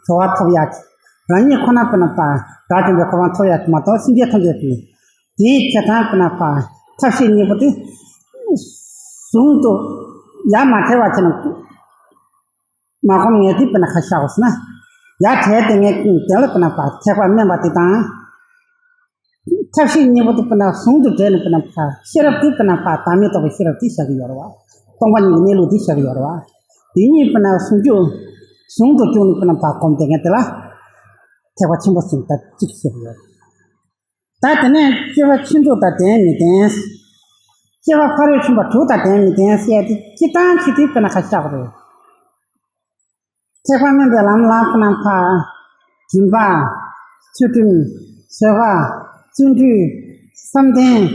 གྲོལ་བ་ཐོབ་ཡག་གི། རང་ཉིད་ཁོ་ན་དཔེར་ན་ཕར་དགྲ་བཅོམ་པའི་གོ་འཕང་ཐོབ་ཡག་གི་མ་གཏོགས་སེམས་ཅན་ཐམས་ཅད་ཀྱི། དེའི་ཁྱད་ཐང་དཔེར་ན་ཕར་ཐབས་ཤེས་གཉིས་པོ་དེ། ཟུང་དུ་ཡར་མ་བྲལ་བ་བྱས་ན། མ་གོམས་ངེས་དེ་དཔེར་ན་ཁ་ཤག་པ་ཟེར་ན། ཡར་བྲལ་དེ་ངེས་དེ་ལ་དཔེར་ན་ཕར་ཐེག་པ་དམན་པ་དེ་དང་། ཐབས་ཤེས་གཉིས་པོ་དེ་དཔེར་ན་ཟུང་དུ་འབྲེལ་ནས་དཔེར་ན་ཕར་ཤེས་རབ་དེ་དཔེར་ན་ཕར་བདག་མེད་རྟོགས་པའི་ཤེས་རབ་དེ་བཞག་གི་ཡོད་རེད་བ། སྟོང་པ་ཉིད་ཀྱི་གནས་ལུགས་དེ་བཞག་གི་ཡོད་རེད་བ། དེ་གཉིས་དཔེར་ན་ཟུང་འཇུག་ཟུང་དུ་བཅུག་ནས་དཔེར་ན་ཕར་སྒོམ་བསྡད་མཁན་དེ་ལ། ཐེག་པ་ཆེན་པོ་ཟེར་ད་གཅིག་བཤད་ཀྱི་ཡོད་རེད། ད་དེ་ནས་སྤྱོད་པ་ཕྱིན་དྲུག་དང་ལྡན་མི་ལྡན། སྤྱོད་པ་ཕ་རོལ་ཕྱིན་པ་དྲུག་དང་ལྡན་མི་ལྡན་ཟེར་ཡ་དེ་སྤྱིར་བཏང་ཅིག་དེ་དཔེར་ན་ཁ་ཤག་པ་རེད། ཐེག་པ་དམན་པའི་ལམ་ལ་དཔེར་ན་ཕར། སྦྱིན་པ། ཚུལ་ཁྲིམས། བཟོད་པ། བརྩོན་འགྲུས། བསམ་གཏན།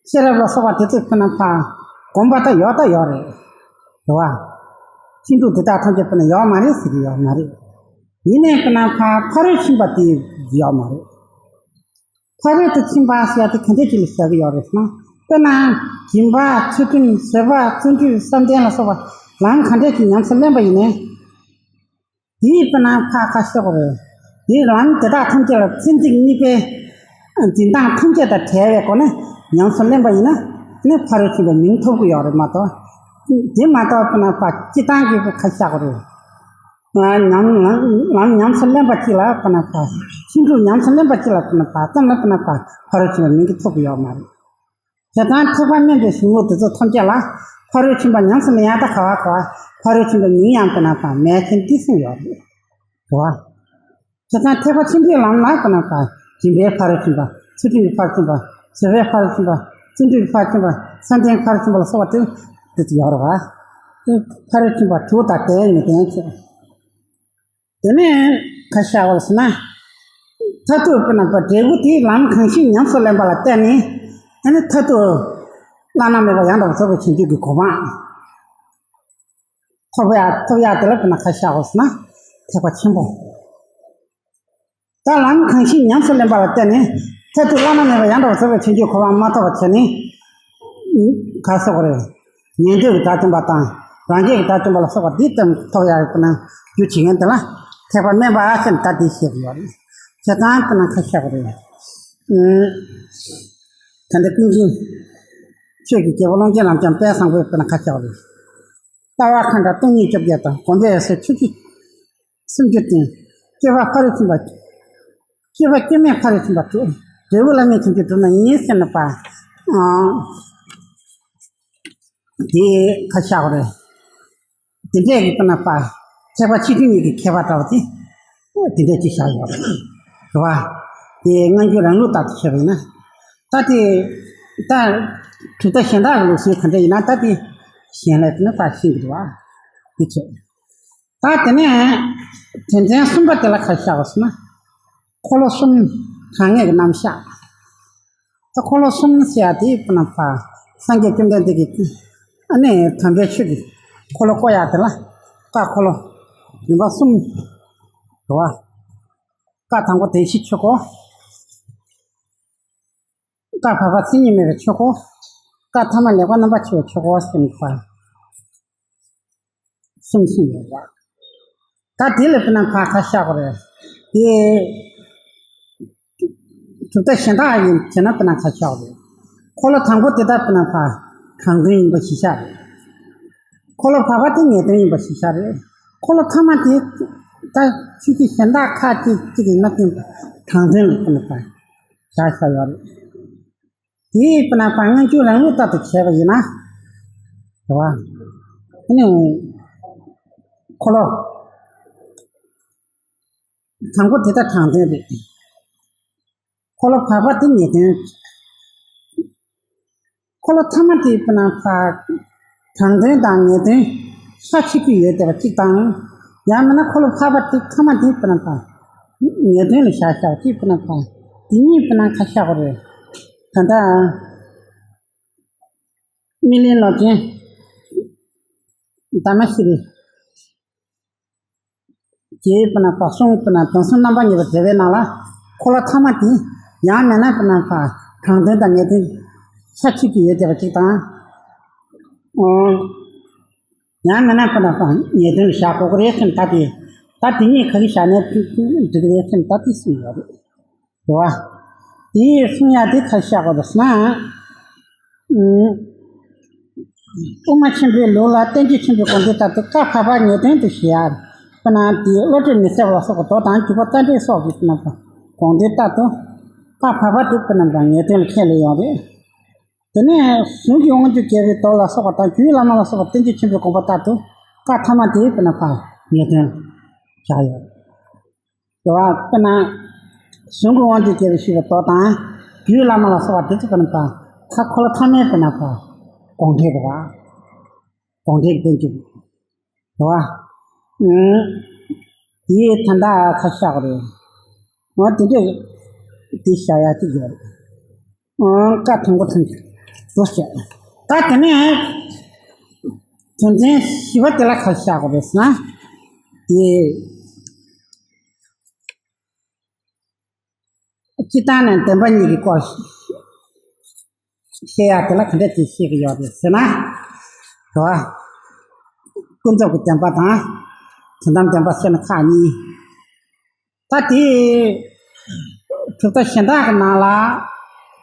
ཤེས་རབ་ལ་སོགས་པ་དེ་ཚོ་དཔེར་ན་ཕར། སྒོམ་པ་ད་ཡོད་ད་ཡོད་རེད། རེད་བ། ཕྱིན་དྲུག་དེ་དག་ཐམས་ཅད་དཔེར་ན་ཡོད་མ་རེད་ཟེར་གྱི་ཡོད་མ་རེད། ཡིན་ནའི་དཔེར་ན་ཕར་ཕ་རོལ་ཕྱིན་པ་དེ་ཡོད་མ་རེད། ཕ་རོལ་ཏུ་ཕྱིན་པ་ཟེར་ཡ་དེ་ག་འདྲ་ཅིག་ལ་བཞག་གི་ཡོད་རེད་ཟེར་ན། དཔེར་ན། སྦྱིན་པ། ཚུལ་ཁྲིམས། བཟོད་པ། བརྩོན་འགྲུས། བསམ་གཏན་ལ་སོགས་པ་ལམ་ག་འདྲ་ཅིག་ཉམས་སུ་ལེན་པ་ཡིན་ནའི། དེའི་དཔེར་ན་ཕར་ཁ་ཤོག་རེད། དེའི་ལམ་དེ་དག་ཐམས་ཅད་ལ་མཚན་ཚིག་གཉིས་པའི་འཛིན་སྟངས་ཐམས་ཅད་དང་བྲལ་བའི་སྒོ་ནས་ཉམས་སུ་ལེན་པ་ཡིན་ན་ནི་ཕ་རོལ་ཕྱིན་པའི་མིང་ཐོབ་ཀྱི་ཡོད་རེད་མ་གཏོགས། དེ་མ་གཏོགས་དཔེར་ན་ཕར་སྤྱིར་བཏང་གི་ཁ་ཤོག་རེད། ལམ་ལམ་ཉམས་སུ་ལེན་པ་གཅིག་ལ་དཔེར་ན་ཕར། ཕྱིན་དྲུག་ཉམས་སུ་ལེན་པ་གཅིག་ལ་དཔེར་ན་ཕར་ཙམ་ལ་དཔེར་ན་ཕར་ཕ་རོལ་ཕྱིན་པའི་མིང་གི་ཐོབ་ཀྱི་ཡོད་མ་རེད། བྱས་ཙང་ཐེག་པ་དམན་པའི་གཞུང་ལུགས་དེ་ཚོ་ཐམས་ཅད་ལ་ཕ་རོལ་ཕྱིན་པ་ཉམས་སུ་ལེན་ཡག་ད་ག་བ་ག་བ་ཕ་རོལ་ཕྱིན་པའི་མིང་ཡང་དཔེར་ན་ཕར་མེད་མཁན་འདི་གསུངས་ཡོད་རེད། རེད་བ། བྱས་ཙང་ཐེག་པ་ཆེན་པོའི་ལམ་ལ་དཔེར་ན་ཕར་སྦྱིན་པའི་ཕ་རོལ་ཕྱིན་པ། ཚུལ་ཁྲིམས་ཀྱི་ཕ་རོལ་ཕྱིན་པ། བཟོད་པའི་ཕ་རོལ་ཕྱིན་པ། བརྩོན་འགྲུས་ཀྱི་ཕ་རོལ་ཕྱིན་པ། བསམ་གཏན་ཕ་རོལ་ཕྱིན་པ་ལ་སོགས་པ་དེ་དེ་ཚོ་ཡོད་རེད་བ། དེ་ཕ་རོལ་ཕྱིན་པ་དྲུག་དང་ལྡན་མི་ལྡན་བྱས། དེ་ནས་ཁ་ཤག་པ་ཟེར་ན། མཐར་ཐུག་དཔེར་ན་འབྲས་བུ་དེ་ལམ་གང་ཞིག་ཉམས་སུ་ལེན་པ་ལ་བརྟེན་ནས། ཨ་ནི་མཐར་ཐུག་བླ་ན་མེད་པ་ཡང་དག་པར་རྫོགས་པའི་བྱང་ཆུབ་ཀྱི་གོ་འཕང་ཐོབ་ཡག་ཐོབ་ཡག་དེ་ལ་དཔེར་ན་ཁ་ཤག་པ་ཟེར་ན་ཐེག་པ་ཆེན་པོ། ད་ལམ་གང་ཞིག་ཉམས་སུ་ལེན་པ་ལ་བརྟེན་ནས་མཐར་ཐུག་བླ་ན་མེད་པ་ཡང་དག་པར་རྫོགས་པའི་བྱང་ཆུབ་གོ་འཕང་མ་ཐོབ་པ་བྱས་ནས། ག་སོགས་རེད། ཉན་ཐོས་ཀྱི་དགྲ་བཅོམ་པ་དང་རང་རྒྱལ་གྱི་དགྲ་བཅོམ་པ་ལ་སོགས་པ་འདི་ཙམ་ཐོབ་ཡག་ཡོད་པ་ན་རྒྱུ་བྱེད་མཁན་དེ་ལ་ཐེག་པ་དམན་པ་ཟེར་ནས་ད་འདི་བཤད་ཀྱི་ཡོད་རེད། བྱས་ཙང་དཔེར་ན་ཁ་ཤག་པ་རེད། ད་ལྟ་ཀུན་མཁྱེན་ཆོས་ཀྱི་རྒྱལ་པོ་ཀློང་ཆེན་ལམ་སྦྱངས་དཔལ་བཟང་པོས་དཔེར་ན་ཁ་ཤག་པ་རེད། ལྟ་བ་མཁའ་འགྲོ་སྟོང་ཉིད་བཅོ་བརྒྱད་དང་སྒོམ་པའི་ཡེ་ཤེས་ཆོས་ཀྱི་སུམ་ཅུ་སྟེང་། སྤྱོད་པ་ཕ་རོལ་ཕྱིན་པ། སྤྱོད་པ་སྐྱོན་མེད་ཕ་རོལ་ཕྱིན་པ་དྲུག་འབྲས་བུ་བླ་མེད་བྱང་ཆུབ་སྒྲུབ་ན་ཡིན་ཟེར་ན་པ། ཨ། དེ་ཁ་ཤག་པ་རེད། དེ་འདྲས་ཀྱི་དཔེར་ན་པ། ཐེག་པ་ཆེ་ཆུང་གཉིས་ཀྱི་ཁྱད་པར་འདྲ་བ་དེ། དེ་འདྲས་ཅིག་བཞག་ཡོད་རེད། རེད་བ། དེ་སྔ་འགྱུར་རང་ལུགས་ལྟར་དུ་བྱས་པ་ཡིན་ན། ད་དེ། ད། གྲུབ་མཐའ་གཞན་དག་གི་ལུགས་སྲོལ་ག་འདྲ་ཡིན་ན་ད་དེ། གཞན་ལས་དེ་ནི་ད་ཤེས་ཀྱི་རེད་བ། དེ་བྱས། ད་དེ་ནས་དོན་ཚན་གསུམ་པ་དེ་ལ་ག་རེ་བཞག་པ་ཟེར་ན། འཁོར་ལོ་གསུམ་གྲངས་ངེས་ཀྱི་རྣམ་གཞག་ད་འཁོར་ལོ་གསུམ་ཟེར་ཡ་དེ་དཔེར་ན་ཕ་སངས་རྒྱས་བཅོམ་ལྡན་འདས་ཀྱིས་ཨ་ནི་དམ་པའི་ཆོས་ཀྱི་འཁོར་ལོ་བསྐོར་ཡ་དེ་ལ་བཀའ་འཁོར་ལོ་རིམ་པ་གསུམ་རེད་བ། བཀའ་དང་པོ་བདེན་བཞིའི་ཆོས་འཁོར། བཀའ་བར་པ་མཚན་ཉིད་མེད་པའི་ཆོས་འཁོར། བཀའ་ཐ་མ་ལེགས་པ་རྣམ་པར་ཕྱེ་བའི་ཆོས་འཁོར་ཟེར་ནས་པ། གསུམ་གསུམ་ཡོད་པ། ད་དེ་ལ་དཔེར་ན་ཕ་ཁ་ཤག་པ་རེད། དེ་གྲུབ་མཐའ་གཞན་དག་ཡིན་བྱས་ན་དཔེར་ན་ཁ་ཤག་པ་རེད། འཁོར་ལོ་དང་པོ་དེ་དག་དཔེར་ན་ཕ་གྲངས་དོན་ཡིན་པ་གཞི་བཞག་རེད། འཁོར་ལོ་བར་པ་དེ་ངེས་དོན་ཡིན་པ་གཞི་བཞག་རེད། འཁོར་ལོ་ཐ་མ་དེ་ད་ཆོས་བརྒྱུད་གཞན་དག་ཁག་ཅིག་ཅིག་ཡིན་ན་དེ་གྲངས་དོན་ལ་དཔེར་ན་ཕ་བཞག་བཞག་ཡོད་རེད། དེའི་དཔེར་ན་ཕ་སྔ་འགྱུར་རང་ལུགས་ལྟར་དུ་བྱས་པ་ཡིན་ན། རེད་བ། ཨ་ནི་འཁོར་ལོ་དང་པོ་དེ་ད་དྲང་དོན་རེད། འཁོར་ལོ་འཕགས་པ་དེ་ངེས་དོན། འཁོར་ལོ་ཐ་མ་དེ་དཔེར་ན་ཕར་དྲང་དོན་དང་ངེས་དོན་ཤ་ཆེ་གི་ཡོད་བསྡད་པ་གཅིག་དང་། ཡང་མིན་ན་འཁོར་ལོ་འཕགས་པ་དེ་ཐ་མ་དེ་དཔེར་ན་ཕར་ངེས་དོན་ལ་བཞག་བཞག་གཅིག་དཔེར་ན་ཕར་དེ་གཉིས་དཔེར་ན་ཁ་བཞག་པ་རེད། ད་ལྟ་སྨིན་གླིང་ལོ་ཆེན་ཟླ་མ་ཤི་རི། རྗེ་དཔེར་ན་ཕར་གསུང་དཔེར་ན་དོན་གསུམ་རྣམ་པ་གཉིས་པ་འགྲེལ་པའི་ནང་ལ་འཁོར་ལོ་ཐ་མ་དེ་ཡང་མིན་ན་དཔེར་ན་ཕར་དྲང་དོན་དང་ངེས་དོན་ཤ་ཆེ་གི་ཡོད་བསྡད་པ་གཅིག་དང་། ཨོ། ཡང་མིན་ན་དཔེར་ན་ཕར་ངེས་དོན་ལ་བཞག་དགོས་ཀྱི་རེད་ཟེར་ན། ད་དེ་ད་དེ་གཉིས་ག་གི་བཞག་ནས་འགྲིག་གི་རེད་ཟེར་ན། ད་དེ་གསུང་ཡོད་རེད། རེད་བ། དེ་གསུང་ཡག་དེ་ག་བཞག་དགོས་རེད་ཟེར་ན། ཨུམ། དབུ་མ་ཆེན་པོའི་ལུགས་ལ་བསྟན་བཅོས་ཆེན་པོའི་དགོངས་དོན་ལྟར་དུ་བཀའ་འཕགས་པ་ངེས་དོན་དུ་བཞེད་ཡ། དཔེར་ན་དེའི་བློ་གྲོས་མི་གསལ་བ་ལ་སོགས་པ་མདོ་དང་རྒྱུད་པ་རྩ་འགྲེལ་སོགས་ཀྱི་དཔེར་ན་དགོངས་དོན་ལྟར་དུ་བཀའ་འཕགས་པ་དེ་དཔེར་ན་ངེས་དོན་ལ་ཁས་ལེན་ཡོད་རེད། དེ་ནས་གཞུང་གི་དབང་ཕྱུག་རྒྱལ་པོའི་མདོ་ལ་སོགས་པ་དང་རྒྱུད་བླ་མ་ལ་སོགས་པ་བསྟན་བཅོས་ཆེན་པོའི་དགོངས་པ་ལྟར་དུ་བཀའ་ཐ་མ་དེ་དཔེར་ན་ཕར་ངེས་དོན་བཞག་ཡོད། དེ་བ་དཔེར་ན་གཞུང་གི་དབང་ཕྱུག་རྒྱལ་པོས་ཞུས་པའི་མདོ་དང་རྒྱུད་བླ་མ་ལ་སོགས་པ་དེ་ཚོ་དཔེར་ན་ཕར་ཁ་འཁོར་ལོ་ཐ་མའི་དཔེར་ན་ཕར་དགོངས་འགྲེལ་རེད་བ། དགོངས་འགྲེལ་གྱི་བསྟན་བཅོས་རེད་བ། ཨུམ། དེའི་ད་ལྟ་ཁ་བཞག་རེད། འོ་དེ་འདྲས་དེ་བཞག་ཡ་གཅིག་ཡོད་རེད། ཨང་། བཀའ་དང་པོ་ཐམས་ཅད་དུ་བཤད། ད་དེ་ནས་དོན་ཚན་བཞི་པ་དེ་ལ་ག་རེ་བཞག་དགོས་རེད་ཟེར་ན། དེ་སྤྱིར་བཏང་ནས་བདེན་པ་གཉིས་ཀྱི་སྐོར་བཤད་ཡག་དེ་ལ་ག་འདྲ་ཅིག་བཤད་ཀྱི་ཡོད་རེད་ཟེར་ན། རེད་བ། ཀུན་རྫོབ་ཀྱི་བདེན་པ་དང་དོན་དམ་བདེན་པ་ཟེར་ན་ཁག་གཉིས། ད་དེ་གྲུབ་མཐའ་གཞན་དག་གི་ནང་ལ་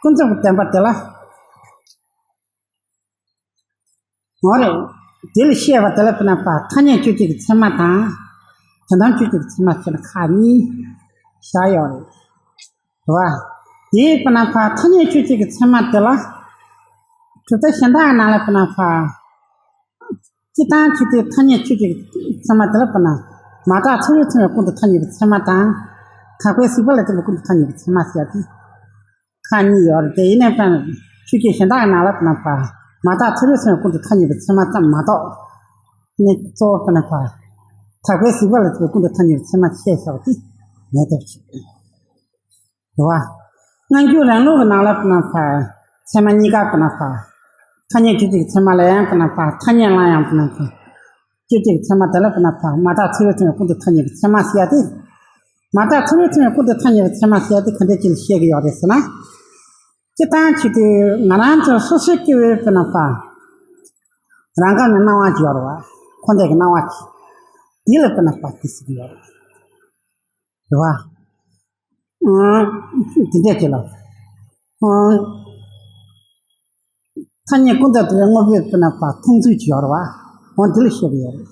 ཀུན་རྫོབ་ཀྱི་བདེན་པ་དེ་ལ་ངོ་རེ། དེ་ལ་བཤད་པ་དེ་ལ་དཔེར་ན་ཕར་ཐ་སྙད་དཔྱོད་བྱེད་ཀྱི་ཚད་མ་དང་། དོན་དམ་དཔྱོད་བྱེད་ཀྱི་ཚད་མ་ཟེར་ན་ཁག་གཉིས་བཞག་ཡོད་རེད། རེད་བ། དེ་དཔེར་ན་ཕར་ཐ་སྙད་དཔྱོད་བྱེད་ཀྱི་ཚད་མ་དེ་ལ་གྲུབ་མཐའ་གཞན་དག་གི་ནང་ལ་དཔེར་ན་ཕར། སྤྱིར་བཏང་ཆོས་ཅན། ཐ་སྙད་ཆོས་ཅན་གྱི་ཚད་མ་དེ་ལ་དཔེར་ན། མ་དག་ཚུལ་ལས་མཚོན་པའི་ཀུན་ཏུ་ཐ་སྙད་པའི་ཚད་མ་དང་། དག་པའི་གཟིགས་པ་ལས་བརྟེན་པའི་ཀུན་ཏུ་ཐ་སྙད་པའི་ཚད་མ་ཟེར་ཏེ། ཁག་གཉིས་ཡོད་རེད་དེ། ཡིན་ནའི་དཔེར་ན་ཆོས་ཅན་གཞན་དག་གི་ནང་ལ་དཔེར་ན་ཕར། མ་དག་ཚུལ་ལས་མཚོན་པའི་ཀུན་ཏུ་ཐ་སྙད་པའི་ཚད་མ་ཙམ་མ་གཏོགས། ནི་གཙོ་བོ་དཔེར་ན་ཕར། དག་པའི་གཟིགས་པ་ལས་བརྟེན་པའི་ཀུན་ཏུ་ཐ་སྙད་པའི་ཚད་མ་ཞེས་བྱ་བ་དེ་མེད་པར་བྱེད། རེད་བ། སྔ་འགྱུར་རང་ལུགས་ཀྱི་ནང་ལ་དཔེར་ན་ཕར། ཚད་མ་གཉིས་ཀ་དཔེར་ན་ཕར། ཐ་སྙད་དཔྱོད་བྱེད་ཀྱི་ཚད་མ་ལ་ཡང་དཔེར་ན་ཕར། ཐ་སྙད་ལ་ཡང་དཔེར་ན་ཕར། དཔྱོད་བྱེད་ཀྱི་ཚད་མ་དེ་ལ་དཔེར་ན་ཕར། མ་དག་ཚུལ་ལས་མཚོན་པའི་ཀུན་ཏུ་ཐ་སྙད་པའི་ཚད་མ་ཟེར་ཡ་དེ། མ་དག་ཚུལ་ལས་མཚོན་པའི་ཀུན་ཏུ་ཐ་སྙད་པའི་ཚད་མ་ཟེར་ཡ་དེ་ག་འདྲ་ཅིག་ལ་བཤད་ཀྱི་ཡོད་རེད་ཟེར་ན། སྤྱིར་བཏང་ཆོས་དེ་ང་རང་ཚོ་སོ་སོའི་སྐྱེ་བོའི་དཔེར་ན་ཕར། རང་ག་ནས་སྣང་བ་ཅིག་ཡོད་རེད་བ། འཁོར་འདས་ཀྱི་སྣང་བ་ཅིག་དེ་ལ་དཔེར་ན་ཕར་དེ་ཟེར་གྱི་ཡོད་རེད། རེད་བ། ཨང་། དེ་འདྲས་ཅིག་ལ། ཨང་། ཐ་སྙད་ཀུན་ཏུ་བདེན་པའི་དངོས་པོའི་དཔེར་ན་ཕར་མཐོང་ཚུལ་ཅིག་ཡོད་རེད་བ། འོ་དེ་ལ་བཤད་ཀྱི་ཡོད་རེད།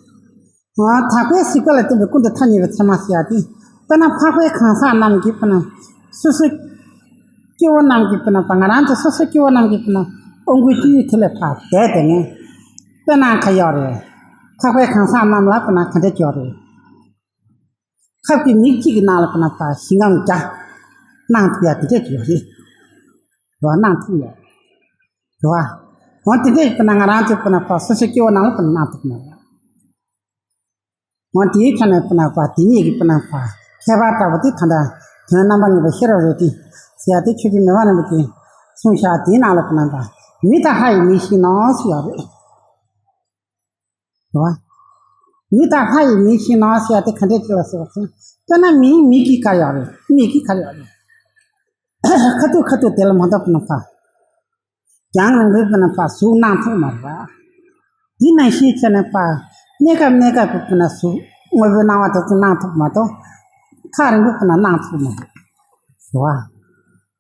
ཨང་། དག་པའི་གཟིགས་པ་ལ་བརྟེན་པའི་ཀུན་ཏུ་ཐ་སྙད་པའི་ཚད་མ་ཟེར་ཡ་དེ། དཔེར་ན་འཕགས་པའི་གང་ཟག་རྣམས་ཀྱིས་དཔེར་ན་སོ་སོའི་སྐྱེ་བོ་རྣམས་ཀྱིས་དཔེར་ན་ཕར། ང་རང་ཚོ་སོ་སོའི་སྐྱེ་བོ་རྣམས་ཀྱིས་དཔེར་ན་དབང་བསྐུར་སྤྱི་ཡི་དེ་ལས་ཕར་བསྡད་དེ་ནས། དཔེར་ན་ག་ཡོད་རེད། འཕགས་པའི་གང་ཟག་རྣམས་ལ་དཔེར་ན་ག་འདྲ་ཅིག་ཡོད་རེད། ཁབ་ཀྱི་མིག་གཅིག་གི་ནང་ལ་དཔེར་ན་ཕར་ཞིང་ཁམས་བརྒྱ་གནང་ཐུབ་ཡ་དེ་འདྲས་ཅིག་ཡོད་རེད། རེད་བ། གནང་ཐུབ་ཡོད་རེད་བ། འོ་དེ་འདྲས་དཔེར་ན་ང་རང་ཚོས་དཔེར་ན་ཕར་སོ་སོའི་སྐྱེ་བོ་རྣམས་ལ་དཔེར་ན་གནང་ཐུབ་ཀྱི་མ་རེད། འོ་དེའི་ཆ་ནས་དཔེར་ན་ཕར་དེ་གཉིས་ཀྱི་དཔེར་ན་ཕར་ཁྱད་པར་ལྟ་བུ་དེ་ད་ལྟ་དོན་རྣམ་པ་གཉིས་པ་ཤེས་རབ་རོ་ཏི་ཟེར་ཡ་དེ་ཆོས་རྗེ་མི་ཕམ་རིན་པོ་ཆེས་གསུངས་བཞག་དེའི་ནང་ལ་དཔེར་ན་ཕར་མི་དང་ལྷ་ཡི་མིང་བཞིན་ནོ་ཟེར་ཡ་རེད། རེད་བ། མི་དང་ལྷ་ཡི་མིང་བཞིན་ནོ་ཟེར་ཡ་དེ་ག་འདྲས་ཅིག་ལ་ཟེར་བ་ཚོ། དཔེར་ན་མིང་མིག་གིས་བཀར་ཡོད་རེད། མིག་གིས་བཀར་ཡོད་རེད། ཁ་ཐུག་ཁ་ཐུག་དེ་ལ་མ་གཏོགས་དཔེར་ན་ཕར། རྒྱང་རིང་པོའི་དཔེར་ན་ཕར་གཟུགས་སྣང་ཐུབ་མ་རེད་བ། འདི་ནང་བཞིན་བྱས་ནས་ཕར། གནས་སྐབས་གནས་སྐབས་ཀྱི་དཔེར་ན་གཟུགས་དངོས་པོའི་སྣང་བ་དེ་ཚོ་སྣང་ཐུབ་མ་གཏོགས། ཐག་རིང་པོའི་དཔེར་ན་སྣང་ཐུབ་མ་རེད། རེད་བ།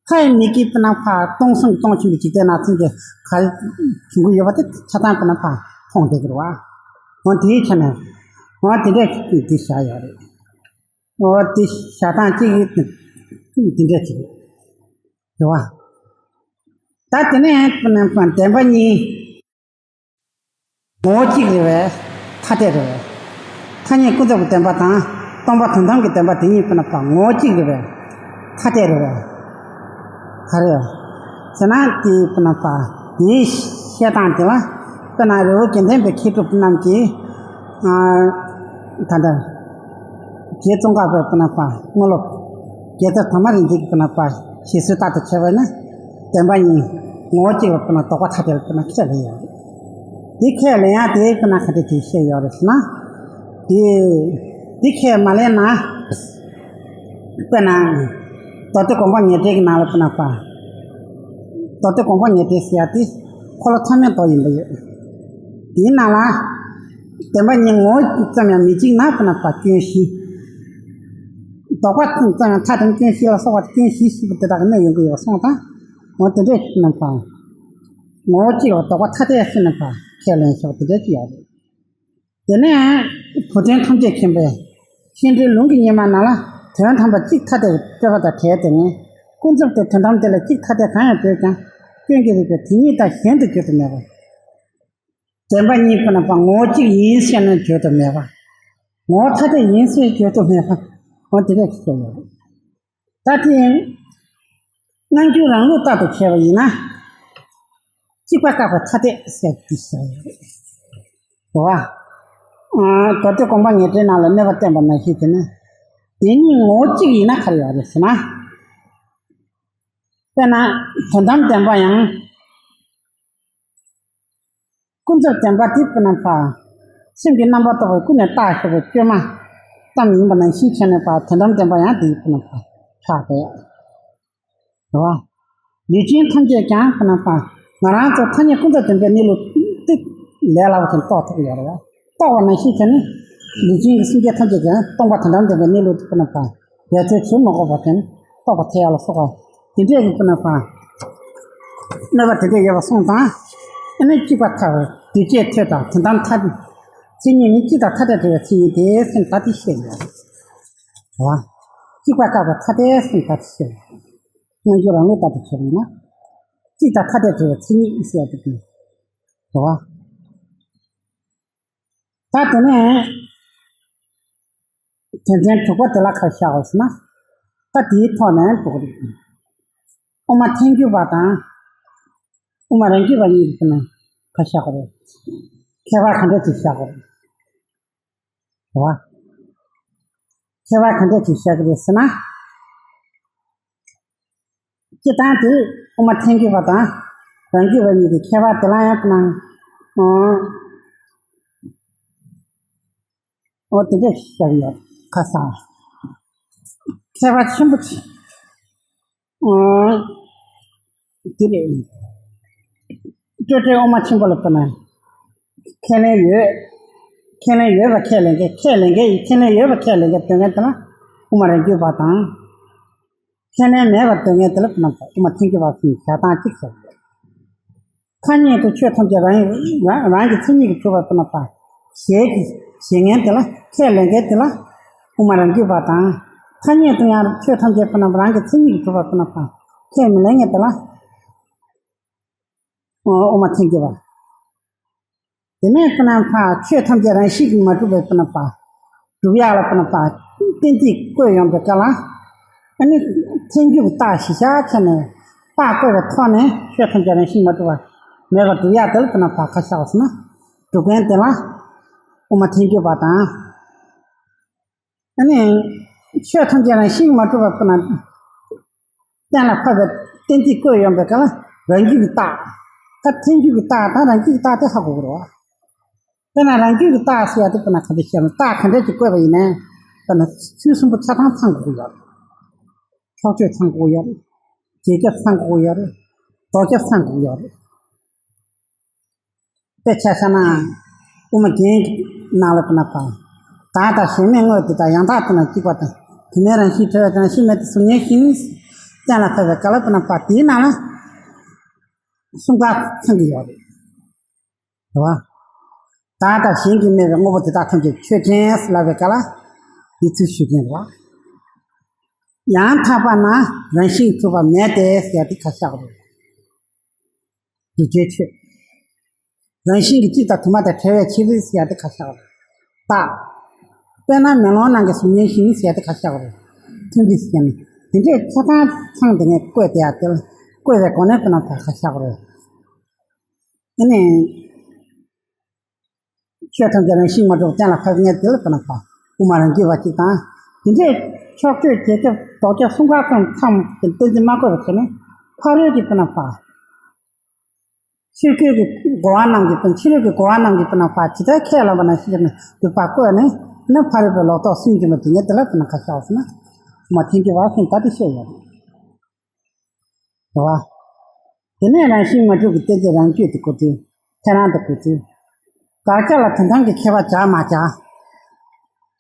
ལྷ་ཡི་མིག་གིས་དཔེར་ན་ཕར་སྟོང་གསུམ་གྱི་སྟོང་ཆེན་པོའི་འཇིག་རྟེན་ནང་ཚུན་ཆད་ག་རེ་བྱུང་གི་ཡོད་པ་དེ་ཆ་ཚང་དཔེར་ན་ཕར་མཐོང་བསྡད་ཀྱི་རེད་བ། འོ་དེའི་ཆ་ནས། འོ་དེ་འདྲས་འདི་བཞག་ཡོད་རེད། འོ་དེ་བཞག་སྟངས་གཅིག་འདི་འདྲས་ཅིག་རེད་བ། ད་དེ་ནས་དཔེར་ན་བདེན་པ་གཉིས། ངོ་བོ་གཅིག་རེད་པས། ཐ་དད་རེད་པས། ཐ་སྙད་ཀུན་རྫོབ་ཀྱི་བདེན་པ་དང་སྟོང་པ་དོན་དམ་གྱི་བདེན་པ་དེ་གཉིས་པོ་ན་པ་ངོ་བོ་གཅིག་རེད་པས། ཐ་དད་རེད་པས། ག་རེ་ཟེར་ན་དེ་པོ་ན་པ་དེའི་བཤད་སྟངས་དེ་ལ་དཔེར་ན་རི་བོ་དགེ་ལྡན་པའི་མཁས་གྲུབ་རྣམས་ཀྱིས་ཨ་ད་ལྟ་རྗེ་ཙོང་ཁ་པའི་པོ་ན་པ་དངོས་སློབ་རྒྱལ་ཚབ་དར་མ་རིན་ཆེན་གྱི་པོ་ན་པ་ཞེས་སུ་ལྟར་དུ་བྱས་པས་ན་བདེན་པ་གཉིས་ངོ་བོ་གཅིག་ལ་པོ་ན་ལྡོག་པ་ཐ་དད་ལ་པོ་ན་ཁས་ལེན་ཡོད་རེད། དེ་ཁས་ལེན་ཡག་དེ་དཔེར་ན་ག་འདྲ་དེ་བཤད་ཡོད་རེད་ཟེར་ན། དེ་དེ་ཁས་མ་ལེན་ན། དཔེར་ན། མདོ་སྡེ་དགོངས་པ་ངེས་འགྲེལ་གྱི་ནང་ལ་དཔེར་ན་པ། མདོ་སྡེ་དགོངས་པ་ངེས་འགྲེལ་ཟེར་ཡག་དེ་འཁོར་ལོ་ཐ་མའི་མདོ་ཡིན་པ་ཡོད། དེའི་ནང་ལ། བདེན་པ་གཉིས་ངོ་བོ་ཙམ་ཡང་མི་གཅིག་ན་དཔེར་ན་པ་སྐྱོན་བཞི། ལྡོག་པ་ཙམ་ཡང་ཐ་དད་སྐྱོན་བཞི་ལ་སོགས་པ་སྐྱོན་བཞི་ཞེས་པ་དེ་དག་གི་གནས་ཡོང་གི་ཡོད་སོང་ཙང་། འོ་དེ་འདྲས་ཞིག་ན་པ། ངོ་བོ་གཅིག་ལ་ལྡོག་པ་ཐ་དད་ཟེར་ན་པ་ཁས་ལེན་ཆོག་དེ་འདྲས་ཅིག་ཡོད་རེད། དེ་ནས་བུ་སྟོན་ཐམས་ཅད་མཁྱེན་པའི་ཤེས་འདྲེན་ལུང་གི་སྙེ་མ་ནང་ལ་དོན་དམ་པ་གཅིག་ཐ་དད་སྤྲོས་པ་དང་བྲལ་ཏེ་ནི་ཀུན་རྫོབ་ཏུ་དོན་དམ་དེ་ལ་གཅིག་ཐ་དད་གང་ཡང་འདོད་ཀྱང་སྐྱོན་གྱིས་རིགས་པས་དེ་ཉིད་དང་གཞན་དུ་བརྗོད་དུ་མེད་པ། བདེན་པ་གཉིས་པོ་ན་པ་ངོ་བོ་གཅིག་ཡིན་ཞེས་ནི་བརྗོད་དུ་མེད་པ། ངོ་བོ་ཐ་དད་ཡིན་ཞེས་བརྗོད་དུ་མེད་པ། འོ་དེ་འདྲ་ཞིག་བཤད་ཡོད་རེད། ད་དེ་སྔ་འགྱུར་རང་ལུགས་ལྟར་དུ་བྱས་པ་ཡིན་ན། གཅིག་པ་བཀག་པའི་ཐ་དད་ཟེར་དེ་བཤད་ཡོད་རེད། རེད་བ། ཨ་མདོ་སྡེ་དགོངས་པ་ངེས་འགྲེལ་ནང་ལ་གནོད་པ་བསྟན་པ་ནང་བཞིན་བྱས་ན། དེ་གཉིས་ངོ་བོ་གཅིག་ཡིན་ན་ག་རེ་ཡོད་རེད་ཟེར་ན། དཔེར་ན་དོན་དམ་བདེན་པ་ཡང་། ཀུན་རྫོབ་བདེན་པ་དེ་དཔེར་ན་པ། སེམས་ཀྱི་རྣམ་པར་རྟོག་པས་ཀུན་ནས་བཏགས་ཞེས་པའི་བཅོས་མ་ཙམ་ཡིན་པ་ནང་བཞིན་བྱས་ནས་པ་དོན་དམ་བདེན་པ་ཡང་དེ་དཔེར་ན་པ་ཆགས་པས། རེད་བ། ལུས་ཅན་ཐམས་ཅད་ཀྱང་དཔེར་ན་པ། ང་རང་ཚོ་ཐ་སྙད་ཀུན་རྫོབ་བདེན་པའི་གནས་ལུགས་དེ་ལས་སླ་པོ་ཅིག་རྟོགས་ཐུབ་ཀྱི་ཡོད་རེད་བ། རྟོགས་པ་ནང་བཞིན་བྱས་ནས། ལུས་ཅན་གྱི་སེམས་ཅན་ཐམས་ཅད་ཀྱང་སྟོང་པ་དོན་དམ་བདེན་པའི་གནས་ལུགས་དེ་དཔེར་ན་པ། འབད་རྩོལ་བྱེད་མ་དགོས་པར་བརྟེན་རྟོགས་པ་ཐེབས་ཡག་ལ་སོགས་པ། དེ་འདྲས་ཀྱི་དཔེར་ན་པ། གནོད་པ་དེ་འདྲས་ཡོད་པ་སོང་ཙང་། ཨ་ནི་གཅིག་པ་ཐ་དད་དུས་བཅད་ཐོས་དང་དོན་དམ་ཐ་དད། མཚན་ཉིད་ནི་གཅིག་དང་ཐ་དད་བྲལ་བའི་མཚན་ཉིད་དེ་སེམས་ད་དེ་བཤད་ཡོད། རེད་བ། གཅིག་པ་བཀག་པའི་ཐ་དད་སེམས་ད་དེ་བཤད་ཡོད། སྔ་འགྱུར་རང་ལུགས་ལྟར་དུ་བྱས་པ་ཡིན་ན། གཅིག་དང་ཐ་དད་བྲལ་བའི་མཚན་ཉིད་ཟེར་ཡག་དེ་དེ། རེད་བ། ད་དེ་ནས་དོན་ཚན་དྲུག་པ་དེ་ལ་ཁ་བཞག་པ་ཟེར་ན། ད་དེའི་ཐོག་ནས་འགྲོ་གི་རེད། དབུ་མ་ཐལ་འགྱུར་བ་དང་། དབུ་མ་རང་རྒྱུད་པ་གཉིས་ཀྱི་ཐོག་ནས་ཁ་བཞག་གི་རེད། ཁྱད་པར་ག་འདྲ་ཅིག་བཞག་གི་རེད། རེད་བ། ཁྱད་པར་ག་འདྲ་ཅིག་བཞག་གི་རེད་ཟེར་ན། སྤྱིར་བཏང་དེ་དབུ་མ་ཐལ་འགྱུར་བ་དང་རང་རྒྱུད་པ་གཉིས་ཀྱི་ཁྱད་པར་དེ་ལ་ཡང་ཁོ་ན། འོ་དེ་འདྲ་ཞིག་བཞག་ཡོད་ཁ་སང་། ཁྱད་པར་ཆེན་པོ་ཆེ། འོ། དེ་རེད། སྤྲོས་བྲལ་དབུ་མ་ཆེན་པོ་ལ་ལྟོས་ན། ཁས་ལེན་ཡོད། ཁས་ལེན་ཡོད་པ་ཁས་ལེན་མཁན་ཁས་ལེན་མཁན་ཡིན་ཁས་ལེན་ཡོད་པ་ཁས་ལེན་མཁན་སྡོད་མཁན་དེ་ལ་དབུ་མ་རང་རྒྱུད་པ་དང་། ཁས་ལེན་མེད་པར་སྡོད་མཁན་དེ་ལ་དེ་ནང་དུ་དབུ་མ་ཐལ་འགྱུར་བ་ཟེར་ནས་བཞག་སྟངས་གཅིག་བྱས་ཡོད། ཐ་སྙད་དུ་ཆོས་ཐམས་ཅད་རང་རང་རང་གི་མཚན་ཉིད་ཀྱིས་གྲུབ་པ་དེ་ནང་དུ་ཞེས་ཀྱི་ཞེས་ངན་དེ་ལ་ཁས་ལེན་མཁན་དེ་ལ་དབུ་མ་རང་རྒྱུད་པ་དང་། ཐ་སྙད་དུ་ཡང་ཆོས་ཐམས་ཅད་དེ་ནང་རང་གི་མཚན་ཉིད་ཀྱིས་གྲུབ་པ་དེ་ནང་དུ་ཁས་མི་ལེན་མཁན་དེ་ལ་དབུ་མ་ཐལ་འགྱུར་བ། དེ་ནས་དེ་ནང་ཕར་ཆོས་ཐམས་ཅད་རང་བཞིན་གྱིས་མ་གྲུབ་པའི་དེ་ནང་པ། གྲུབ་ཡག་ལ་དེ་ནང་པ། གཏན་ཚིགས་བཀོད་ཡོང་པའི་སྐབས་ལ། ཨ་ནི་ཐལ་འགྱུར་གྱི་རྟགས་གཞི་བཞག་བྱས་ནས་རྟགས་བཀོད་པའི་ཐོག་ནས་ཆོས་ཐམས་ཅད་རང་བཞིན་མ་གྲུབ་པ་མེད་པར་གྲུབ་ཡག་དེ་ལ་དེ་ནང་པ་ཁ་བཞག་པ་ཟེར་ན། གྲུབ་མཁན་དེ་ལ་དབུ་མ་ཐལ་འགྱུར་བ་དང་། ཨ་ནི། ཆོས་ཐམས་ཅད་རང་བཞིན་མ་གྲུབ་པ་ཁོ་ན། གཏན་ལ་ཕབ་པའི་གཏན་ཚིགས་བཀོད་ཡོང་པའི་སྐབས་ལ་རང་རྒྱུད་ཀྱི་རྟགས། ད་ཐལ་འགྱུར་གྱི་རྟགས་དང་རང་རྒྱུད་ཀྱི་རྟགས་དེ་ཧ་གོ་དགོས་རེད་བ། དཔེར་ན་རང་རྒྱུད་ཀྱི་རྟགས་ཟེར་ཡ་དེ་དཔེར་ན་ག་འདྲ་བཤད་ན་རྟགས་ག་འདྲ་ཅིག་བཀོད་པ་ཡིན་ནའི། དཔེར་ན་ཚུལ་གསུམ་པོ་ཆ་ཚང་ཚང་དགོས་ཀྱི་ཡོད་རེད། ཕྱོགས་ཆོས་ཚང་དགོས་ཀྱི་ཡོད་རེད། རྗེས་ཁྱབ་ཚང་དགོས་ཀྱི་ཡོད་རེད། ལྡོག་ཁྱབ་ཚང་དགོས་ཀྱི་ཡོད་རེད། དཔེ་ཆ་བཞག་ན། དབུ་མ་རྒྱན་གྱི་ནང་ལ་དཔེར་ན་པ། བདག་དང་གཞན་མེད་དངོས་དེ་དག་ཡང་དག་དེ་ན་གཅིག་པ་དང་དེ་མེད་རང་བཞིན་བྲལ་བའི་དེ་ན་གཞི་མེད་དེ་གཟུགས་བརྙན་བཞིན། གཏན་ལ་ཕབ་པའི་སྐབས་ལ་དཔེར་ན་པ་དེའི་ནང་ལ་གསུམ་ཀ་ཚང་གི་ཡོད་རེད། རེད་བ། བདག་དང་གཞན་གྱིས་སྨྲས་པའི་དངོས་པོ་དེ་དག་ཐམས་ཅད་ཆོས་ཅན་ལབ་པའི་སྐབས་ལ་འདི་ཚུལ་ཞུ་མཁན་རེད་བ། ཡང་དག་པ་ན་རང་བཞིན་གྲུབ་པ་མེད་དེ་ཟེར་ཏེ་ཁ་བཞག་རེད། དེ་བརྗོད་ཆོས། རང་བཞིན་གྱི་གཅིག་དང་དུ་མ་དང་བྲལ་བའི་ཕྱིར་ཟེར་ཡ་དེ་ཁ་བཤད་པ་རེད། རྟགས། དཔེར་ན་མེ་ལོང་ནང་གི་གཟུགས་བརྙན་བཞིན་ཟེར་ཡ་དེ་ཁ་བཤད་པ་རེད། མཐུན་སྒྲིལ་ཟེར་ནས་དེ་འདྲའི་ཆ་ཚང་ཚང་དེ་ནས་བཀོད་དེ་ཡ་དེ་ལ་བཀོད་པའི་སྒོ་ནས་དཔེར་ན་ཕར་ཁ་བཤད་པ་རེད། ཨ་ནི། ཆོས་ཐམས་ཅད་རང་བཞིན་མ་གྲུབ་གཏན་ལ་ཕབ་མཁན་དེ་ལ་དཔེར་ན་ཕར་དབུ་མ་རང་རྒྱུད་པ་གཅིག་དང་། དེ་འདྲའི་ཕྱོགས་ཆོས་རྗེས་ཁྱབ་ལྡོག་ཁྱབ་གསུམ་ཀ་ཙམ་ཚང་གི་གཏན་ཚིགས་མ་བཀོད་པ་བྱས་ནས་ཕ་རོལ་གྱི་དཔེར་ན་ཕར། ཆོས་སྐད་ཀྱི་གོ་བ་རྣམས་ཀྱི་དཔེར་ན་ཕྱི་རོལ་གྱི་གོ་བ་རྣམས་ཀྱི་དཔེར་ན་ཕར་ཇི་ལྟར་ཁས་བླངས་པ་ནང་བཞིན་བྱས་ནས་སྒྲུབ་པ་བཀོད་ནས་ནི་ཕ་རོལ་པོའི་ལོག་རྟོག་སུན་འབྱིན་པ་དེ་ཉིད་དེ་ལ་དཔེར་ན་ཁ་བཤད་པ་ཟེར་ན། དབུ་མ་ཐལ་འགྱུར་བ་ཟེར་ད་དེ་བཤད་ཡོད་རེད། རེད་བ། དེ་ནས་རང་བཞིན་མ་གྲུབ་ཀྱི་གཏན་ཚིགས་རང་རྒྱུད་དུ་གོ་དུས། ཁྱེད་རང་དུ་གོ་དུས། དགག་བྱ་ལ་དོན་དམ་གྱི་ཁྱད་པར་བྱ་མ་བྱ།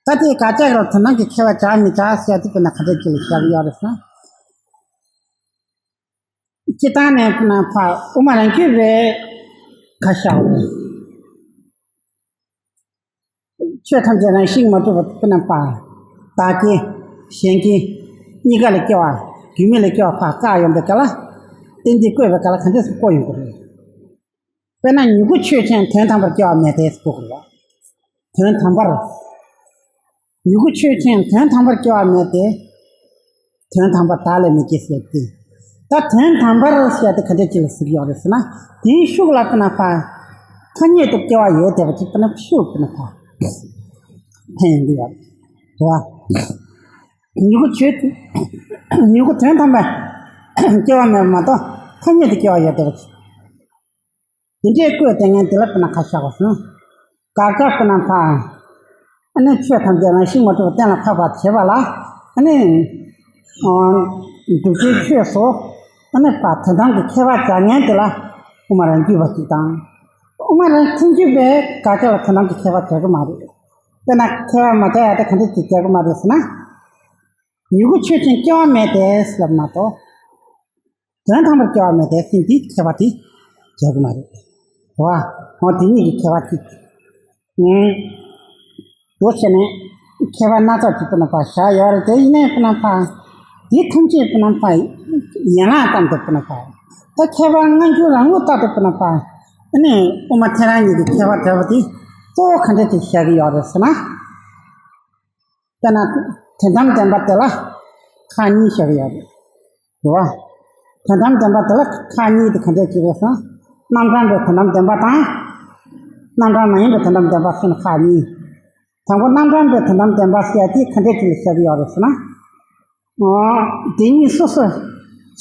ད་དེའི་དགག་བྱ་ལ་དོན་དམ་གྱི་ཁྱད་པར་བྱ་མི་བྱ་ཟེར་དུས་དཔེར་ན་ག་འདྲ་ཅིག་ལ་བཞག་ཡོད་རེད་ཟེར་ན། སྤྱིར་བཏང་ནས་དཔེར་ན་ཕར་དབུ་མ་རང་རྒྱུད་པའི་ཁ་བཤད་པ་རེད། ཆོས་ཐམས་ཅད་རང་བཞིན་མ་གྲུབ་པ་དཔེར་ན་ཕར་བདག་གི། གཞན་གྱི། གཉིས་ཀ་ལ་སྐྱེ་བ། རྒྱུ་མེད་ལ་སྐྱེ་བ་ཕར་བཀག་ཡོང་པའི་སྐབས་ལ། གཏན་ཚིགས་བཀོད་པའི་སྐབས་ལ་ག་འདྲས་སུ་བཀོད་ཡོང་གི་རེད། དཔེར་ན་མྱུ་གུ་ཆོས་ཅན། དོན་དམ་པར་སྐྱེ་བ་མེད་དེ་ཟེར་གོ་དགོས་རེད། དོན་དམ་པར། མྱུ་གུ་ཆོས་ཅན། དོན་དམ་པར་སྐྱེ་བ་མེད་དེ། དོན་དམ་པར་བདག་ལས་མི་སྐྱེ་ཟེར་ཏེ། ད་དོན་དམ་པར་ཟེར་ཏེ་ག་འདྲས་ཅིག་ལ་ཟེར་གྱི་ཡོད་རེད་ཟེར་ན། དེའི་ཤུགས་ལ་དཔེར་ན་ཕར། ཐ་སྙད་དུ་སྐྱེ་བ་ཡོད་བསྡད་པ་ཅིག་དཔེར་ན་ཤུགས་དཔེར་ན་ཕར། ཕན་ཡོང་གི་ཡོད་རེད་བ། མྱུ་གུ་ཆོས། མྱུ་གུ་དོན་དམ་པར་སྐྱེ་བ་མེད་པ་མ་གཏོགས་ཐ་སྙད་དུ་སྐྱེ་བ་ཡོད་བསྡད་པ་ཅིག་དེ་འདྲའི་བཀོད་དེ་ངས་འདི་ལ་དཔེར་ན་ཁ་བཤད་པ་སོང་། དགག་བྱ་དཔེར་ན་ཕར། ཨ་ནི་ཆོས་ཐམས་ཅད་རང་བཞིན་མ་གྲུབ་པ་གཏན་ལ་ཕབ་པར་བྱེད་པ་ལ། ཨ་ནི། ཨོ། སྒྲུབ་བྱའི་ཆོས་སོ། ཨ་ནི་ཕར་དོན་དམ་གྱི་ཁྱད་པར་བྱ་མཁན་དེ་ལ་དབུ་མ་རང་རྒྱུད་པ་གཅིག་དང་། དབུ་མ་རང་ཐལ་འགྱུར་བས་དགག་བྱ་ལ་དོན་དམ་གྱི་ཁྱད་པར་བྱ་གི་མ་རེད། དཔེར་ན་ཁྱད་པར་མ་བྱ་ཡ་དེ་ག་འདྲ་ཅིག་བྱ་གི་མ་རེད་ཟེར་ན། མྱུ་གུ་ཆོས་ཅན། སྐྱེ་བ་མེད་དེ་ཟེར་མ་གཏོགས། དོན་དམ་པར་སྐྱེ་བ་མེད་པའི་སེམས་དེའི་ཁྱད་པར་དེ་བྱ་གི་མ་རེད། རེད་བ། འོ་དེ་གཉིས་ཀྱི་ཁྱད་པར་དེ། ཨུམ། འདུག་བྱས་ནས་ཁྱད་པར་སྣ་ཚོགས་ཀྱི་དཔེར་ན་ཕར་བཞག་ཡོད་རེད། དེ་ཡིན་ནའི་དཔེར་ན་ཕར། དེ་ཐམས་ཅད་དཔེར་ན་ཕར། ཡན་ལག་ཙམ་དུ་དཔེར་ན་ཕར། ད་ཁྱད་པར་སྔ་འགྱུར་རང་ལུགས་ལྟར་དུ་དཔེར་ན་ཕར། ཨ་ནི་དབུ་མ་ཐལ་རང་ཉིད་ཀྱི་ཁྱད་པར་འགྲེལ་པ་དེ་གཙོ་བོ་ག་འདྲ་ཅིག་བཞག་གི་ཡོད་རེད་ཟེར་ན། དཔེར་ན། དོན་དམ་བདེན་པ་དེ་ལ་ཁག་གཉིས་བཞག་གི་ཡོད་རེད། རེད་བ། དོན་དམ་བདེན་པ་དེ་ལ་ཁག་གཉིས་དེ་ག་འདྲས་ཅིག་རེད་ཟེར་ན། རྣམ་གྲངས་པའི་དོན་དམ་བདེན་པ་དང་། རྣམ་གྲངས་མ་ཡིན་པའི་དོན་དམ་བདེན་པ་ཟེར་ན་ཁག་གཉིས། དང་པོ་རྣམ་གྲངས་པའི་དོན་དམ་བདེན་པ་ཟེར་ཡ་དེ་ག་འདྲས་ཅིག་ལ་བཞག་གི་ཡོད་རེད་ཟེར་ན། འོ། དེ་གཉིས་སོ་སོ་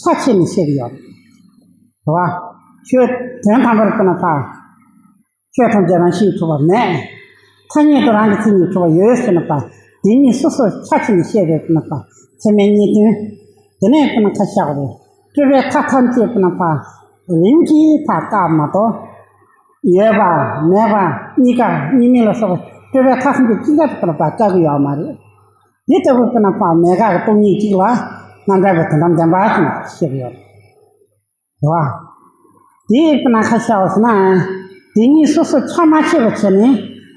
ཆ་ཕྱེ་ནས་བཤད་ཀྱི་ཡོད་རེད། རེད་བ། ཆོས་དོན་དམ་པར་དཔེར་ན་ཕར། ཆོས་ཐམས་ཅད་རང་བཞིན་གྲུབ་པ་མེད། ཐ་སྙད་དུ་རང་གི་མཚན་ཉིད་གྲུབ་པ་ཡོད་ཟེར་ན་ཕར། དེ་གཉིས་སོ་སོར་ཆ་ཕྱེ་ནས་བཤད་པའི་དཔེར་ན་ཕར། ཚད་མའི་གཉིས་དོན། དེ་ནས་དཔེར་ན་ཁ་བཤད་པ་རེད། སྤྲོས་པའི་མཐའ་ཐམས་ཅད་དཔེར་ན་ཕར། རིམ་གྱིས་ཕར་བཀག་མ་གཏོགས། ཡོད་པ་མེད་པ་གཉིས་ཀ་གཉིས་མེད་ལ་སོགས་པ་སྤྲོས་པའི་མཐའ་ཐམས་ཅད་གཅིག་ཀ་དུ་དཔེར་ན་ཕར་བཀག་གི་ཡོད་མ་རེད། དེ་ལྟ་བུ་དཔེར་ན་ཕར་མེད་དགག་གི་སྟོང་ཉིད་གཅིག་ལ་རྣམ་གྲངས་པའི་དོན་དམ་བདེན་པ་ཞེས་བཤད་ཀྱི་ཡོད་རེད། རེད་བ། དེ་ཡི་དཔེར་ན་ཁ་བཤད་པ་ཟེར་ན། དེ་གཉིས་སོ་སོ་ཆ་མ་ཕྱེ་བར་བྱས་ནས།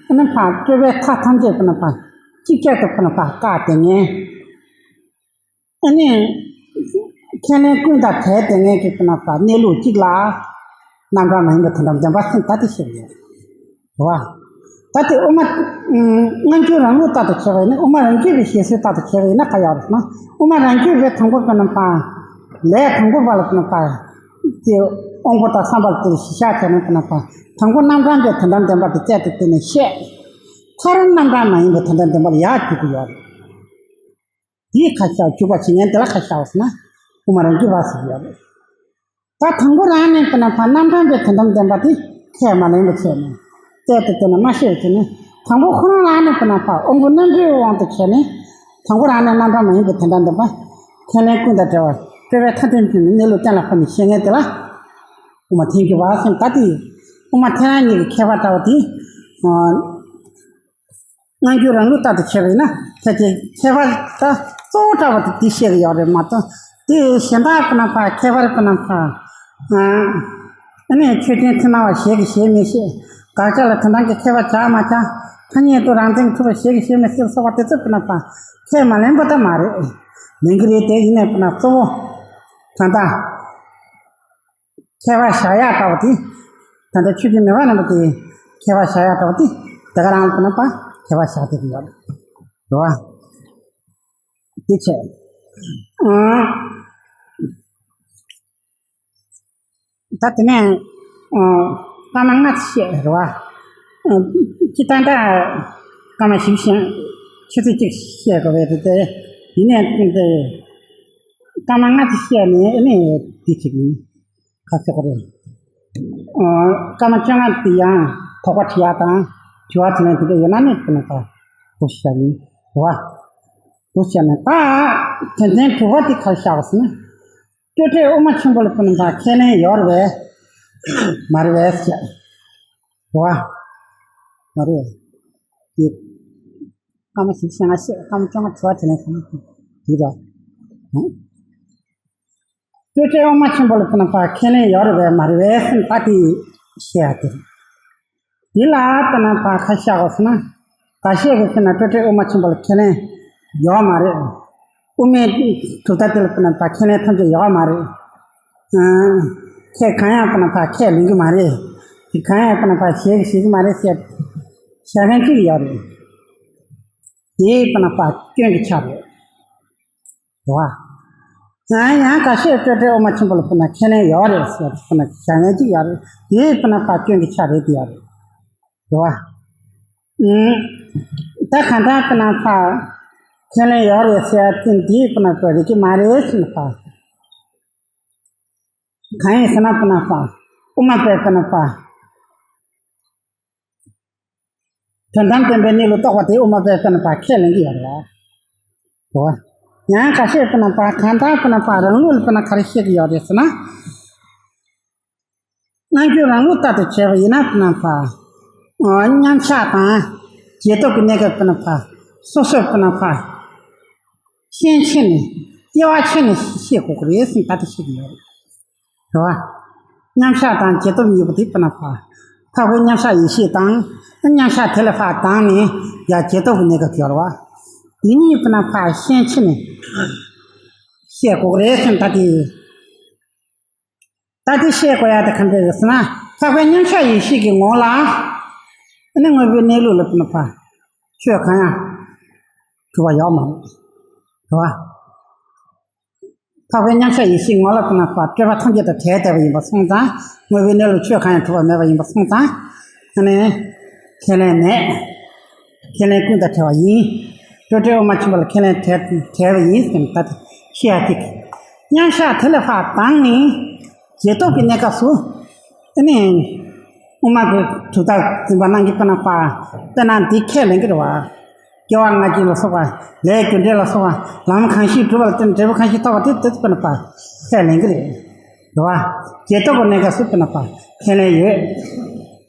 ཨ་ནི་ཕར་སྤྲོས་པའི་མཐའ་ཐམས་ཅད་དཔེར་ན་ཕར། གཅིག་ཆར་དུ་དཔེར་ན་ཕར་བཀག་དེ་ངས། ཨ་ནི། ཁས་ལེན་ཀུན་དང་བྲལ་དེ་ངས་ཀྱི་དཔེར་ན་ཕར་གནས་ལུགས་གཅིག་ལ། རྣམ་གྲངས་མ་ཡིན་པའི་དོན་དམ་བདེན་པ་ཟེར་ད་དེ་བཤད་ཡོད། རེད་བ། ད་དེ་དབུ་མ། སྔ་འགྱུར་རང་ལུགས་ལྟར་དུ་བྱས་པ་ཡིན་ན། དབུ་མ་རང་རྒྱུད་པའི་བཤད་སྲོལ་ལྟར་དུ་བྱས་པ་ཡིན་ན་ག་ཡོད་རེད་ཟེར་ན། དབུ་མ་རང་རྒྱུད་པའི་དང་པོ་དཔེར་ན་ཕར། ལས་དང་པོ་པ་ལ་དཔེར་ན་ཕར། དེ་དབང་པོ་དང་བསམ་པ་ལ་དེར་གཞི་བཞག་བྱས་ན་དཔེར་ན་ཕར། དང་པོ་རྣམ་གྲངས་པའི་དོན་དམ་བདེན་པ་དེ་རྩལ་དུ་བཏོན་ནས་བཤད། མཐར་རྣམ་གྲངས་མ་ཡིན་པའི་དོན་དམ་བདེན་པ་ལ་ཡར་འཇུག་གི་ཡོད་རེད། དེའི་ཁ་བཤད་འཇུག་པ་བྱེད་མཁན་དེ་ལ་ཁ་བཤད་པ་ཟེར་ན། དབུ་མ་རང་རྒྱུད་པ་ཟེར་གྱི་ཡོད་རེད། ད་དང་པོ་རང་ནས་དཔེར་ན་ཕར་རྣམ་གྲངས་པའི་དོན་དམ་བདེན་པ་དེ་ཁས་མ་ལེན་པ་བྱས་ནས། རྩལ་དུ་བཏོན་ནས་མ་ཤེས་པ་བྱས་ནས། དང་པོ་ཁོ་རང་རང་ནས་དཔེར་ན་ཕར་དབང་པོ་རྣམ་པའི་དབང་དུ་བྱས་ནས། དང་པོ་རང་ནས་རྣམ་གྲངས་མ་ཡིན་པའི་དོན་དམ་བདེན་པ། ཁས་ལེན་ཀུན་དང་བྲལ་བ། སྤྲོས་པའི་མཐའ་དོན་བསྐྲུན་ནས་གནས་ལུགས་གཏན་ལ་ཕབ་ནས་བཤད་མཁན་དེ་ལ། དབུ་མ་ཐལ་འགྱུར་བ་ཟེར་ད་དེ། དབུ་མ་ཐལ་རང་ཉིད་ཀྱི་ཁྱད་པར་འདྲ་བ་དེ། སྔ་འགྱུར་རང་ལུགས་ལྟར་དུ་བྱས་པ་ཡིན་ན། ཁྱད་ཀྱི་ཁྱད་པར་ད་གཙོ་བོ་འདྲ་བ་དེ་འདི་བཤད་ཀྱི་ཡོད་རེད་མ་གཏོགས། དེ་གཞན་དག་དཔེར་ན་ཕར་ཁྱད་པར་དཔེར་ན་ཕར། ཨ་ནི་ཆོས་ཅན་ཚུལ་སྣང་བ་ཞེས་ཀྱི་ཞེས་མི་བཤད། དགག་བྱ་ལ་དོན་དམ་གྱི་ཁྱད་པར་བྱ་མ་བྱ། ཐ་སྙད་དུ་རང་མཚན་གྱིས་གྲུབ་པ་ཞེས་ཀྱི་ཞེས་མི་བཤད་སོགས་པ་དེ་ཚོ་དཔེར་ན་ཕར་ཁས་མ་ལེན་པ་ད་མ་རེད། ལེན་གྱི་རེད་དེ་ཡིན་ནའི་དཔེར་ན་གཙོ་བོ། ད་ལྟ། ཁྱད་པར་བཞག་ཡག་འདྲ་བ་དེ། ད་ལྟ་ཆོས་ཀྱི་མོས་པ་རྣམ་པ་དེ་མཁས་པ་བཞག་ཡག་འདྲ་བོ་དེ་དེ་ག་རང་ལ་དེ་ན་པ་མཁས་པ་བཞག་བསྡད་ཀྱི་ཡོད་རེད་བ། དེ་བྱས། ཨང་། ད་དེ་ནས་ཨང་། སྐར་མ་ལྔ་ཙམ་བཤད་རེད་བ། ཨང་། སྤྱིར་བཏང་ད་སྐར་མ་བཞི་བཤད། ཆུ་ཚོད་གཅིག་བཤད་དགོས་པས་དེ་དེ། ཡིན་ནའི་དེ་སྐར་མ་ལྔ་ཙམ་བཤད་ནས་ཨ་ནི་དེ་ཅིག་ཡིན། ཁ་ཚ་གོ་རེད། ཨོ། སྐར་མ་བཅོ་ལྔ་དེ་ཡང་དོགས་པ་དྲི་ཡག་དང་དྲི་བ་དྲིས་ལན་དེ་འདྲ་ཡོད་ན་ནི་དེ་ནས་ད་འདུག་བཤད་ཡིན་རེད་བ། འདུག་བཤད་ནས་ད་དོན་ཚན་དྲུག་པ་དེ་ག་རེ་བཞག་པ་ཟེར་ན། སྤྲོས་བྲལ་དབུ་མ་ཆེན་པོ་ལ་དེ་ནས་ད་ཁས་ལེན་ཡོད་རེད་པས། མ་རེད་པས་ཟེར། རེད་བ། མ་རེད། དེ་སྐར་མ་བཞི་བཤད་ན་བཤད། སྐར་མ་བཅོ་ལྔ་དྲི་བ་དྲིས་ལན་ཟེར་ན་དེ་རེད། སྤྲོས་བྲལ་དབུ་མ་ཆེན་པོ་ལ་དེ་ནས་ད་ཁས་ལེན་ཡོད་རེད་པས་མ་རེད་པས་ཟེར་ད་དེ་བཤད་ཡག་དེ་རེད། དེ་ལ་དེ་ནས་ད་ག་རེ་བཞག་པ་ཟེར་ན། འགའ་ཤས་ཀྱིས་ཟེར་ན་སྤྲོས་བྲལ་དབུ་མ་ཆེན་པོ་ལ་ཁས་ལེན་ཡོད་མ་རེད། དབུ་མའི་གྲུབ་མཐའ་དེ་ལ་དེ་ནས་ད་ཁས་ལེན་ཐམས་ཅད་ཡོད་མ་རེད། ཨང་། ཁས་གང་ཡང་དེ་ནས་ད་ཁས་ལེན་གྱི་མ་རེད། དེ་གང་ཡང་དེ་ནས་ད་བཞེས་བཞེས་ཀྱི་མ་རེད་ཟེར་བཤད་མཁན་གཅིག་ཡོད་རེད། དེ་དེ་ནས་ད་སྐྱོན་གྱི་ཆ་རེད། རེད་བ། ཡང་ཡང་འགའ་ཤས་སྤྲོས་བྲལ་དབུ་མ་ཆེན་པོ་ལ་དེ་ནས་ཁས་ལེན་ཡོད་རེད་ཟེར་དེ་ནས་བཤད་མཁན་གཅིག་ཡོད་རེད། དེ་དེ་ནས་ད་སྐྱོན་གྱི་ཆ་རེད་དེ་ཡོད་རེད། རེད་བ། ཨང་། ད་གང་ལྟར་དེ་ནས་ད་ཁས་ལེན་ཡོད་རེད་ཟེར་དེ་འདི་དེ་ནས་ད་རེད་ཀྱི་མ་རེད་ཟེར་ནས་ད། གང་ཡིན་ཟེར་ན་དེ་ནས་ད་དབུ་མ་པས་དེ་ནས་ད། དོན་དམ་བདེན་པའི་གནས་ལུགས་རྟོགས་པ་དེ་དབུ་མ་པས་དེ་ནས་ད་ཁས་ལེན་གྱི་ཡོད་རེད་བ། རེད་བ། ཡང་འགའ་ཤས་དེ་ནས་ད་གང་ལྟར་དེ་ནས་ད་རང་ལུགས་ལ་དེ་ནས་ག་རེ་བཤད་ཀྱི་ཡོད་རེད་ཟེར་ན། སྔ་འགྱུར་རང་ལུགས་ལྟར་དུ་བྱས་པ་ཡིན་ན་དེ་ནས་ད། ཨ། མཉམ་གཞག་དང་རྗེས་ཐོབ་ཀྱི་གནས་སྐབས་དེ་ནས་ད། སོ་སོར་དེ་ནས་ད། ཤན་ཕྱེ་ནས་དབྱེ་བ་ཕྱེ་ནས་བཤད་དགོས་ཀྱི་རེད་ཟེར་ད་དེ་བཤད་ཀྱི་ཡོད་རེད། རེད་བ། མཉམ་གཞག་དང་རྗེས་ཐོབ་གཉིས་པོ་དེ་དེ་ནས་ད། འཕགས་པའི་མཉམ་གཞག་ཡེ་ཤེས་དང་། མཉམ་གཞག་དེ་ལས་ཕར་དང་ནས་ཡང་རྗེས་ཐོབ་ཀྱི་གནས་སྐབས་ཡོད་རེད་བ། དེ་གཉིས་དེ་ནས་ཕར་ཤན་ཕྱེ་ནས་བཤད་དགོས་ཀྱི་རེད་ཟེར་ད་དེ། ད་དེ་བཤད་དགོས་ཡག་དེ་ག་འདྲ་རེད་ཟེར་ན། འཕགས་པའི་མཉམ་གཞག་ཡེ་ཤེས་ཀྱི་ངོ་ལ། ཨ་ནི་དངོས་པོའི་གནས་ལུགས་ལ་དེ་ནས་ཕར་ཆོས་གང་ཡང་གྲུབ་པ་ཡོད་མ་རེད། རེད་བ། འཕགས་པའི་མཉམ་གཞག་ཡེ་ཤེས་ངོ་ལ་དེ་ནས་ཕར་སྤྲོས་པ་ཐམས་ཅད་དང་བྲལ་བསྡད་པ་ཡིན་པ་སོང་ཙང་། དངོས་པོའི་གནས་ལུགས་ཆོས་གང་ཡང་གྲུབ་པ་མེད་པ་ཡིན་པ་སོང་ཙང་། ཨ་ནི་ཁས་ལེན་མེད། ཁས་ལེན་ཀུན་དང་བྲལ་བ་ཡིན། སྤྲོས་བྲལ་དབུ་མ་ཆེན་པོ་ལ་ཁས་ལེན་བྲལ་བྲལ་བ་ཡིན་ཟེར་ནས་ད་དེ་བཤད་ཡག་གཅིག་མཉམ་གཞག་དེ་ལས་ཕར་དང་ནས་རྗེས་ཐོབ་ཀྱི་གནས་སྐབས་སུ། ཨ་ནི། དབུ་མ་གི་གྲུབ་མཐའ་འཛིན་པ་རྣམས་ཀྱིས་དཔེར་ན་པ། དཔེར་ན་འདི་ཁས་ལེན་གྱི་རེད་བ། སྐྱེ་བ་སྔ་ཕྱི་ལ་སོགས་པ། ལས་རྒྱུ་འབྲས་ལ་སོགས་པ། ལམ་གང་ཞིག་བསྒྲུབས་པ་ལ་བརྟེན་འབྲས་བུ་གང་ཞིག་ཐོབ་པ་དེ་དེ་དཔེར་ན་པ། ཁས་ལེན་གྱི་རེད། རེད་བ། རྗེས་ཐོབ་ཀྱི་གནས་སྐབས་སུ་དཔེར་ན་པ། ཁས་ལེན་ཡོད།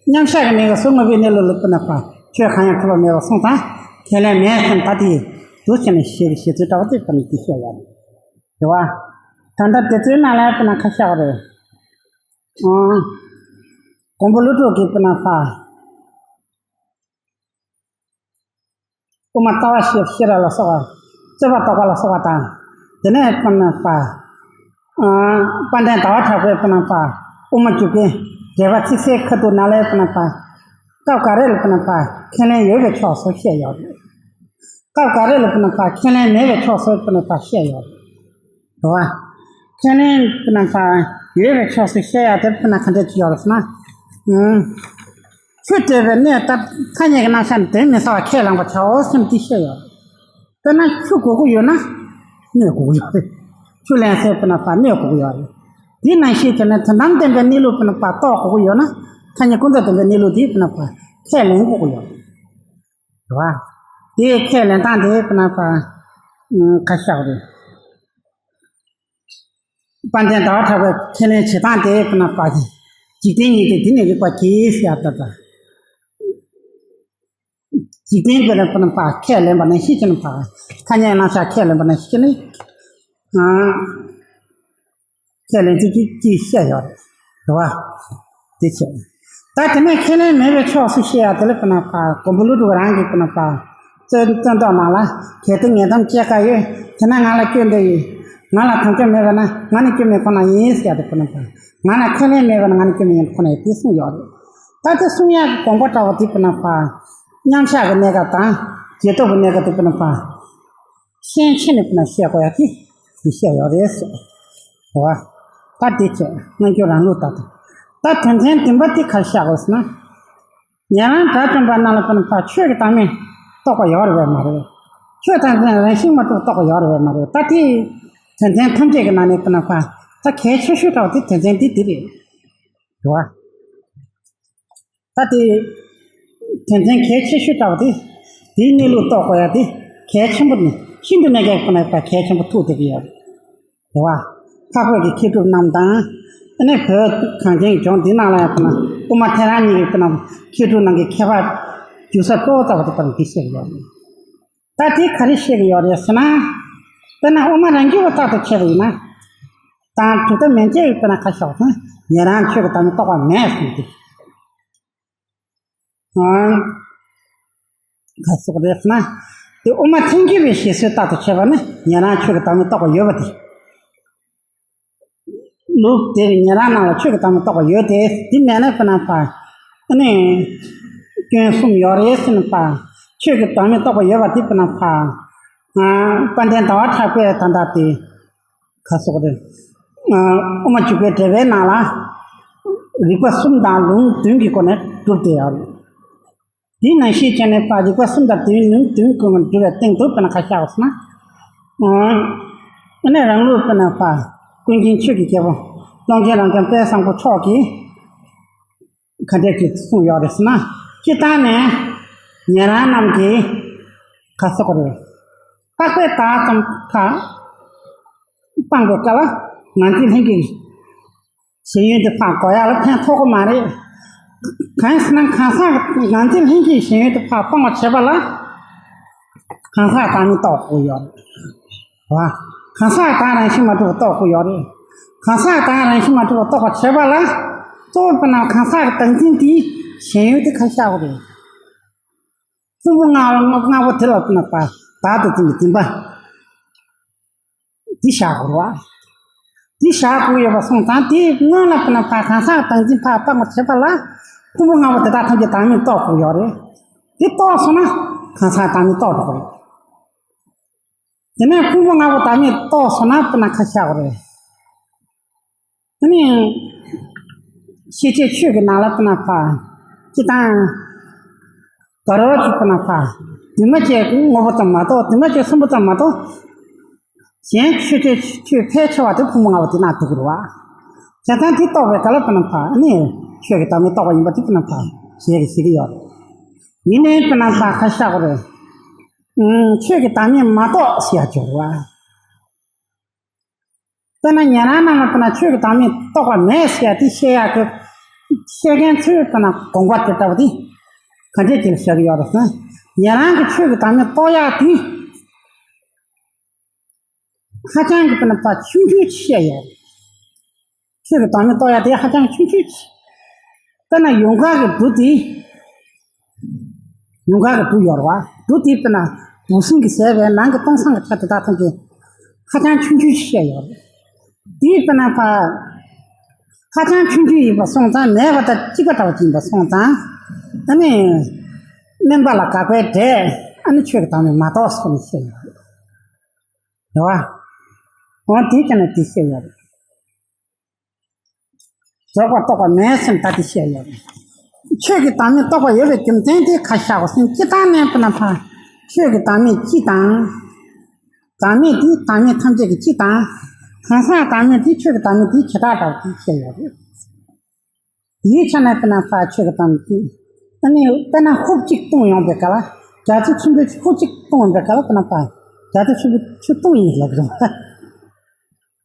མཉམ་གཞག་གི་གནས་སྐབས་སུ་དངོས་པོའི་གནས་ལུགས་ལ་དཔེར་ན་པ། ཆོས་གང་ཡང་གྲུབ་པ་མེད་པ་སོང་ཙང་། ཁས་ལེན་མེད་ཟེར་ད་དེ། འདུག་བྱས་ནས་བཤད་ཀྱི་བཤད་ཚུལ་འདྲ་བ་དེ་དཔེར་ན་དེ་བཤད་ཡོད་རེད། རེད་བ། ད་ལྟ་དེ་ཚོའི་ནང་ལ་དཔེར་ན་ཁ་ཤས་རེད། ཨང་། མགོན་པོ་ཀླུ་སྒྲུབ་ཀྱིས་དཔེར་ན་ཕར། དབུ་མ་ལྟ་བ་ཤེས་ཤེས་རབ་ལ་སོགས་པ། རྩོད་པ་དོགས་པ་ལ་སོགས་པ་དང་། དེ་ནས་དཔེར་ན་ཕར། ཨང་། དཔལ་ལྡན་ཟླ་བ་གྲགས་པས་དཔེར་ན་ཕར། དབུ་མ་འཇུག་པའི་འགྲེལ་པ་ཚིག་གསལ་ཁ་ཐུག་ནང་ལ་དཔེར་ན་ཕར། སྐབས་འགའ་རེ་ལ་དཔེར་ན་ཕར། ཁས་ལེན་ཡོད་པའི་ཕྱོགས་སུ་བཤད་ཡོད་རེད། སྐབས་འགའ་རེ་ལ་དཔེར་ན་ཕར། ཁས་ལེན་མེད་པའི་ཕྱོགས་སུ་དཔེར་ན་ཕར་བཤད་ཡོད་རེད། རེད་བ། ཁས་ལེན་དཔེར་ན་ཕར་ཡོད་པའི་ཕྱོགས་སུ་བཤད་ཡག་དེ་དཔེར་ན་ག་འདྲ་ཅིག་ཡོད་རེད་ཟེར་ན། ཨང་། ཆུ་འདྲེས་པའི་གནས་ལྟར་ཐ་སྙད་ཀྱི་རྣམ་གཞག་ནི་དོན་མི་གསལ་བར་ཁས་བླངས་པར་བྱའོ་ཟེར་ནས་འདི་བཤད་ཡོད་རེད། དཔེར་ན་ཆུ་དགོས་ཀྱི་ཡོད་ན་སྣོད་དགོས་ཀྱི་ཡོད་རེད། ཆུ་ལེན་སའི་དཔེར་ན་ཕར་སྣོད་དགོས་ཀྱི་ཡོད་རེད། དེ་ནང་བཞིན་བྱས་ན་དོན་དམ་བདེན་པའི་གནས་ལུགས་དཔེར་ན་ཕར་རྟོགས་དགོས་ཀྱི་ཡོད་ན། ཐ་སྙད་ཀུན་རྫོབ་བདེན་པའི་གནས་ལུགས་དེ་དཔེར་ན་ཕར་ཁས་ལེན་དགོས་ཀྱི་ཡོད་རེད། རེད་བ། དེའི་ཁས་ལེན་སྟངས་དེ་དཔེར་ན་ཕར། ཨང་། ཁ་ཤས་རེད། དཔལ་ལྡན་ཟླ་བ་གྲགས་པའི་ཁས་ལེན་བྱེད་སྟངས་དེ་དཔེར་ན་ཕར། འཇིག་རྟེན་གཉིས་ཏེ་འདི་ནི་རིགས་པ་གྱིས་ཟེར་ཡག་ད་ལྟ། འཇིག་རྟེན་དཔེར་ན་དཔེར་ན་ཕར་ཁས་ལེན་པ་ནང་བཞིན་བྱས་ནས་ཕར། ཐ་སྙད་རྣམ་གཞག་ཁས་ལེན་པ་ནང་བཞིན་བྱས་ནས། ཨང་། ཁས་ལེན་ཚུལ་གྱིས་ཅིག་བཤད་ཡོད་རེད། རེད་བ། དེ་བྱས། ད་དེ་ནས་ཁས་ལེན་མེད་པའི་ཕྱོགས་སུ་བཤད་ཡག་དེ་ལ་དཔེར་ན་ཕར། མགོན་པོ་ཀླུ་སྒྲུབ་རང་གིས་དཔེར་ན་ཕར། རྩོད་རྩོད་ཟློག་ནང་ལ། གལ་ཏེ་ངེས་དམ་སྐྱེ་དཀའ་ཡོད། དེས་ན་ང་ལ་སྐྱོན་འདི་ཡོད། ང་ལ་དམ་བཅའ་མེད་པ་ན་ང་ནི་སྐྱོན་མེད་ཁོ་ན་ཡིན་ཟེར་ཡ་དེ་ཁོ་ན་དང་། ང་ལ་ཁས་ལེན་མེད་པ་ན་ང་ནི་སྐྱོན་མེད་ཡིན་ཁོ་ན་ཡིན་དེ་གསུངས་ཡོད་རེད། ད་དེ་གསུང་ཡག་གི་དགོངས་པ་འདྲ་བོ་དེ་དཔེར་ན་ཕར་མཉམ་བཞག་གི་གནས་སྐབས་དང་རྗེས་ཐོབ་ཀྱི་གནས་སྐབས་དེ་དཔེར་ན་ཕར་ཤན་ཕྱེ་ནས་དཔེར་ན་བཤད་དགོས་ཡ་དེ་དེ་བཤད་ཡོད་རེད་ཟེར། རེད་བ། ད་དེ་བྱས་སྔ་འགྱུར་རང་ལུགས་ལྟར་དུ། ད་དོན་ཚན་བདུན་པ་དེ་ག་རེ་བཤད་དགོས་ཟེར་ན། ཉན་རང་སྒྲ་སྒྲོན་པ་རྣམས་ལ་དཔེར་ན་ཕར་ཆོས་ཀྱི་བདག་མེད་རྟོགས་པ་ཡོད་རེད་བས་མ་རེད། ཆོས་དང་ལྡན་རང་བཞིན་མ་གྲུབ་རྟོགས་པ་ཡོད་རེད་བས་མ་རེད། ད་དེ་དོན་ཚན་ཐམས་ཅད་ཀྱི་ནང་ནས་དཔེར་ན་ཕར་ད་གལ་ཆེ་ཤོས་འདྲ་བོ་དེ་དོན་ཚན་འདི་འདི་རེད། རེད་བ། ད་དེ་དོན་ཚན་གལ་ཆེ་ཤོས་འདྲ་བོ་དེ་དེའི་གནས་ལུགས་རྟོགས་དགོས་ཡ་དེ་གལ་ཆེན་པོ་ནི་ཤིན་ཏུ་ནས་གལ་ཁོ་ན་ད་གལ་ཆེན་པོ་ཐུག་བསྡད་ཀྱི་ཡོད་རེད། རེད་བ། འཕགས་བོད་ཀྱི་མཁས་གྲུབ་རྣམས་དང་། ཨ་ནི་བོད་གངས་ཅན་ལྗོངས་འདི་ནང་ལ་ཡང་དཔེར་ན་དབུ་མ་ཐལ་རང་གཉིས་ཀྱི་དཔེར་ན་མཁས་གྲུབ་རྣམས་ཀྱི་ཁྱད་པར་འཇུག་ས་གཙོ་བོ་ལྟ་བུ་དེ་ལྟར་འདི་བཤད་ཀྱི་ཡོད་རེད། ད་དེ་ག་རེ་བཤད་ཀྱི་ཡོད་རེད་ཟེར་ན། དཔེར་ན་དབུ་མ་རང་རྒྱུད་པ་ལྟར་དུ་བྱས་པ་ཡིན་ན། དང་གྲུབ་མཐའ་མན་ཆད་ཀྱི་དཔེར་ན་ཁ་ཤོག་ཙང་ཉན་རང་ཆོས་ཀྱི་བདག་མེད་རྟོགས་པ་མེད་གསུངས་ཏེ། ཨང་། ག་སོགས་རེད་ཟེར་ན། དེ་དབུ་མ་ཐལ་འགྱུར་བའི་བཤད་སྲོལ་ལྟར་དུ་བྱས་པ་ནི་ཉན་རང་ཆོས་ཀྱི་བདག་མེད་རྟོགས་པ་ཡོད་པ་དེ། ལུགས་དེར་ཉན་རང་རྣམས་ལ་ཆོས་ཀྱི་བདག་མེད་རྟོགས་པ་ཡོད་དེ། དེ་མེད་ན་དཔེར་ན་ཕར། ཨ་ནི། སྐྱོན་གསུམ་ཡོད་རེད་ཟེར་ན་ཕར། ཆོས་ཀྱི་བདག་མེད་རྟོགས་པ་ཡོད་པ་དེ་དཔེར་ན་ཕར། ཨ། དཔལ་ལྡན་ཟླ་བ་གྲགས་པས་ད་ལྟ་དེ། ག་སོགས་རེད། ཨ། དབུ་མ་འཇུག་པའི་འགྲེལ་པའི་ནང་ལ། རིགས་པ་གསུམ་དང་ལུང་བདུན་གྱི་སྒོ་ནས་སྒྲུབ་བསྡད་ཡོད་རེད། དེ་ནང་བཞིན་བྱས་ནས་ཕར་རིགས་པ་གསུམ་དང་ལྡན་ལུང་བདུན་ཀུན་ལ་འགྲོ་བའི་སྟེང་དུ་དཔེར་ན་ཁ་བཞག་པ་ཟེར་ན། ཨ་ནི་རང་ལུགས་དཔེར་ན་ཕར་ཀུན་མཁྱེན་ཆོས་ཀྱི་རྒྱལ་པོ་ཀློང་ཆེན་རབ་འབྱམས་དཔལ་བཟང་པོ་མཆོག་གིས་ག་འདྲས་ཀྱིས་གསུངས་ཡོད་རེད་ཟེར་ན། སྤྱིར་བཏང་ནས་ཉན་རང་རྣམས་ཀྱིས་ག་ཟེར་དགོས་རེད། རྟག་པའི་བདག་ཙམ་ཁ་སྤངས་པའི་སྐབས་ལ་ངང་ཚུལ་ལྷན་སྐྱེས་ཞེན་ཡུལ་དེ་ཕར་གོ་ཡག་ལ་ཕན་ཐོགས་ཀྱི་མ་རེད། གང་ཡིན་ཟེར་ན་གང་ཟག་གི་ངང་ཚུལ་ལྷན་སྐྱེས་ཞེན་ཡུལ་དེ་ཕར་སྤང་བར་བྱེད་པ་ལ་གང་ཟག་བདག་མེད་རྟོགས་དགོས་ཡོད་རེད། བ། གང་ཟག་བདག་རང་བཞིན་མ་གྲུབ་པ་རྟོགས་དགོས་ཡོད་རེད། གང་ཟག་བདག་རང་བཞིན་མ་གྲུབ་པ་རྟོགས་པར་བྱེད་པ་ལ་གཙོ་བོ་དཔེར་ན་གང་ཟག་གི་བདག་འཛིན་དེའི་ཞེན་ཡུལ་དེ་ཁ་བཞག་དགོས་རེད། ཕུང་པོ་ལྔ་པོ་ལྔ་པོ་དེ་ལ་དཔེར་ན་བདག་ཏུ་འཛིན་པའི་འཛིན་པ། འདི་བཞག་དགོས་རེད་བ། འདི་བཞག་དགོས་ཡོད་པ་སོང་ཙང་དེའི་སྔོན་ལ་དཔེར་ན་ཕར་གང་ཟག་བདག་འཛིན་ཕར་སྤང་བར་བྱེད་པ་ལ་ཕུང་པོ་ལྔ་པོ་དེ་དག་ཐམས་ཅད་བདག་མེད་རྟོགས་དགོས་ཡོད་རེད། དེ་རྟོགས་སོང་ན་གང་ཟག་བདག་མེད་རྟོགས་འགྲོ་གི་རེད། དེ་ནས་ཕུང་པོ་ལྔ་པོ་བདག་མེད་རྟོགས་སོང་ན་དཔེར་ན་ཁ་བཞག་དགོས་རེད། དེ་ནས་ཤེས་བྱའི་ཆོས་ཀྱི་ནང་ལ་དཔེར་ན་ཕར་སྤྱིར་བཏང་དོ་རོགས་ཀྱི་དཔེར་ན་ཕར་འདུས་མ་བྱས་དངོས་པོ་ཙམ་མ་གཏོགས་འདུས་མ་བྱས་གསུམ་པོ་ཙམ་མ་གཏོགས། གཞན་ཆོས་ཅན་ཆོས་ཕལ་ཆེ་བ་དེ་ཕུང་པོ་ལྔ་པོ་དེ་ནང་འདུ་གི་རེད་བ། བྱས་ཙང་དེ་རྟོགས་པའི་སྐབས་ལ་དཔེར་ན་ཕར་ནི་ཆོས་ཀྱི་བདག་མེད་རྟོགས་པ་ཡིན་པ་དེ་དཔེར་ན་ཕར་ཞེས་ཀྱི་ཞིག་གི་ཡོད་རེད། ཡིན་ནའི་དཔེར་ན་ཕར་ཁ་བཞག་གི་རེད། ཨུམ། ཆོས་ཀྱི་བདག་མེད་མ་རྟོགས་ཞེས་ཡ་སྦྱོར་བ། དཔེར་ན་ཉན་རང་རྣམས་ལ་དཔེར་ན་ཆོས་ཀྱི་བདག་མེད་རྟོགས་པ་མེད་ཟེར་ཡ་དེ་བཤད་ཡག་གི་བཤད་མཁན་ཚོས་དཔེར་ན་དགོངས་པ་དེ་ལྟ་བུ་དེ་ག་འདྲས་ཀྱིས་བཞག་གི་ཡོད་རེད་ཟེར་ན། ཉན་རང་གི་ཆོས་ཀྱི་བདག་མེད་རྟོགས་ཡག་དེ་ཧ་ཅང་གི་དཔེར་ན་ཕར་ཆུང་ཆུང་ཅིག་བཤད་ཡོད་རེད། ཆོས་ཀྱི་བདག་མེད་རྟོགས་ཡག་དེ་ཧ་ཅང་ཆུང་ཆུང་ཅིག་དཔེར་ན་ཡུངས་ཀར་གྱི་འབྲུ་དེ། ཡུངས་ཀར་གྱི་འབྲུ་ཡོད་རེད་བ། འབྲུ་དེ་དཔེར་ན་འབུ་སྲིན་གྱིས་ཟས་པའི་ནང་གི་སྟོང་སང་གི་ཆ་དེ་དག་ཐམས་ཅད་ཧ་ཅང་ཆུང་ཆུང་ཞིག་བཤད་ཡོད་རེད། དེ་དཔེར་ན་ཕར་ཧ་ཅང་ཆུང་ཆུང་ཡིན་པ་སོང་ཙང་མེད་པ་དང་གཅིག་པ་འདྲ་བ་ཅིག་ཡིན་པ་སོང་ཙང་། ཨ་ནི་སྨོན་པ་ལ་དགག་པའི་སྒྲས་ཨ་ནི་ཆོས་ཀྱི་བདག་མེད་མ་རྟོགས་སོང་ནས་བཤད་ཡོད་རེད་བ། འོ་དེ་ཀྱང་ནི་དེ་བཤད་ཡོད་རེད། རྫོགས་པ་རྟོགས་པ་མེད་ཟེར་ད་དེ་བཤད་ཡོད་རེད། ཆོས་ཀྱི་བདག་མེད་རྟོགས་པ་ཡོད་པའི་རྒྱུ་མཚན་དེ་ཁ་བཞག་པ་ཟིན་སྤྱིར་བཏང་ནས་དཔེར་ན་ཕར་ཆོས་ཀྱི་བདག་མེད་སྤྱི་དང་། བདག་མེད་དེ་བདག་མེད་ཐམས་ཅད་ཀྱི་སྤྱི་དང་། གང་ཟག་བདག་མེད་དེ་ཆོས་ཀྱི་བདག་མེད་དེ་བྱེ་བྲག་འདྲ་བ་དེ་བཤད་ཡོད་རེད། དེའི་ཆ་ནས་དཔེར་ན་ཕར་ཆོས་ཀྱི་བདག་མེད་དེ། ཨ་ནི་དཔེར་ན་ཧུབ་གཅིག་བཏུང་ཡོང་པའི་སྐབས་ལ་རྒྱ་མཚོ་ཆེན་པོའི་ཧུབ་གཅིག་བཏུང་ཡོང་པའི་སྐབས་ལ་དཔེར་ན་ཕར་རྒྱ་མཚོ་ཆེན་པོའི་ཆུ་བཏུང་ཡིན་ལབ་ཀྱི་རེད།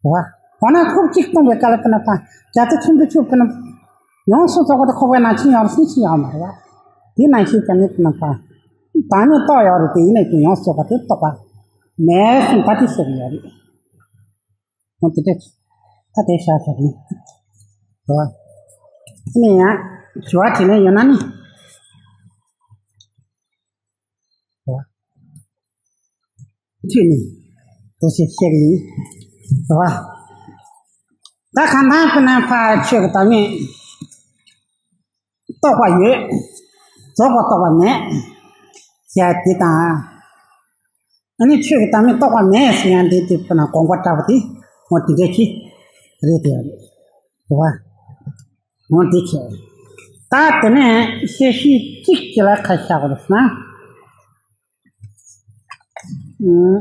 བ། འོ་ན་ཧུབ་གཅིག་བཏུང་བའི་སྐབས་ལ་དཔེར་ན་ཕར་རྒྱ་མཚོ་ཆེན་པོའི་ཆུ་དཔེར་ན་ཡོངས་སུ་རྫོགས་པ་དེ་ཁོག་པའི་ནང་ཕྱིན་ཡོང་རེད་ཟེར་ཕྱིན་ཡོང་མ་རེད་བ། དེ་ནང་བཞིན་ཀྱང་ནི་དཔེར་ན་ཕར་བདག་མེད་རྟོགས་ཡོད་རེད་དེ་ཡིན་ནའི་ཀྱང་ཡོངས་སུ་རྫོགས་པ་དེ་རྟོགས་པ་མེད་ཟེར་ད་དེ་ཟེར་གྱི་ཡོད་རེད། འོ་དེ་འདྲ་ད་དེ་བཞག་ཚར་རེད། བ། དེ་ནས་ཡང་དྲི་བ་དྲིས་ལན་ཡོད་ན་ནི། བ། མཐུད་ནས་དོ་ཞེས་བཤད་ཀྱི་ཡིན། རེད་བ། ད་གང་ལྟར་དཔེར་ན་ཕར་ཆོས་ཀྱི་བདག་མེད་རྟོགས་པ་ཡོད། རྫོགས་པ་རྟོགས་པ་མེད་ཟེར་ཡ་དེ་དང་། ཨ་ནི་ཆོས་ཀྱི་བདག་མེད་རྟོགས་པ་མེད་ཟེར་ཡ་འདི་དེ་དཔེར་ན་དགོངས་པ་འདྲ་པོ་དེ་འོ་དེ་འདྲ་ཅིག་རེད་དེ། རེད་བ། འོ་དེ་བྱས། ད་དེ་ནས་བཤད་ཤེས་གཅིག་ཅིག་ལ་ཁ་བཞག་པ་རེད་ཟེར་ན། ཨུམ།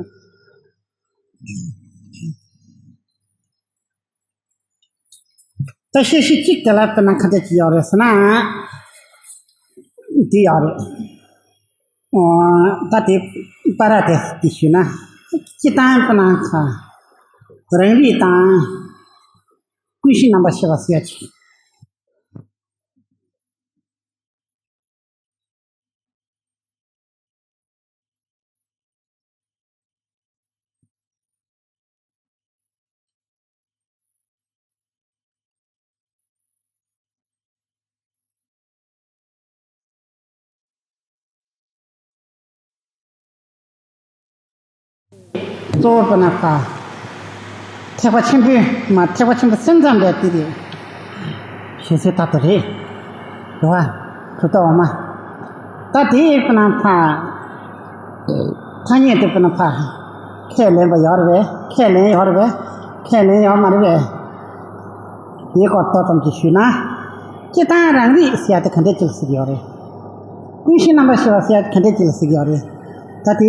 ད་བཤད་ཤེས་གཅིག་དེ་ལ་དཔེར་ན་ག་འདྲ་ཅིག་ཡོད་རེད་ཟེར་ན། འདི་ཡོད་རེད། ཨོ། ད་དེ་པ་ར་དེ་དེ་ཞུས་ན། སྤྱི་བཏང་དཔེར་ན་ག་རང་རིག་དང་། ཀུན་གཞི་རྣམ་པར་ཤེས་པ་ཟེར་ཡ་ཅིག་གཙོ་བོ་དཔེར་ན་ཕ། ཐེག་པ་ཆེན་པོའི་མ་ཐེག་པ་ཆེན་པོ་སེམས་ཙམ་པའི་དེ་རེད། ཞེས་ཟེར་ད་དེ་རེད། རེད་བ། གྲུབ་མཐའ་འོག་མ། ད་དེ་དཔེར་ན་ཕ། ཐ་སྙད་དེ་དཔེར་ན་ཕ། ཁས་ལེན་པ་ཡོད་རེད་པས། ཁས་ལེན་ཡོད་རེད་པས། ཁས་ལེན་ཡོད་མ་རེད་པས། དེའི་སྐོར་ཏོག་ཙམ་ཅིག་ཞུས་ན། སྤྱི་བཏང་རང་རིག་ཟེར་ཡ་དེ་ག་འདྲས་ཅིག་ལ་ཟེར་གྱི་ཡོད་རེད། ཀུན་གཞི་རྣམ་པར་ཤེས་པ་ཟེར་ཡ་དེ་ག་འདྲས་ཅིག་ལ་ཟེར་གྱི་ཡོད་རེད། ད་དེ་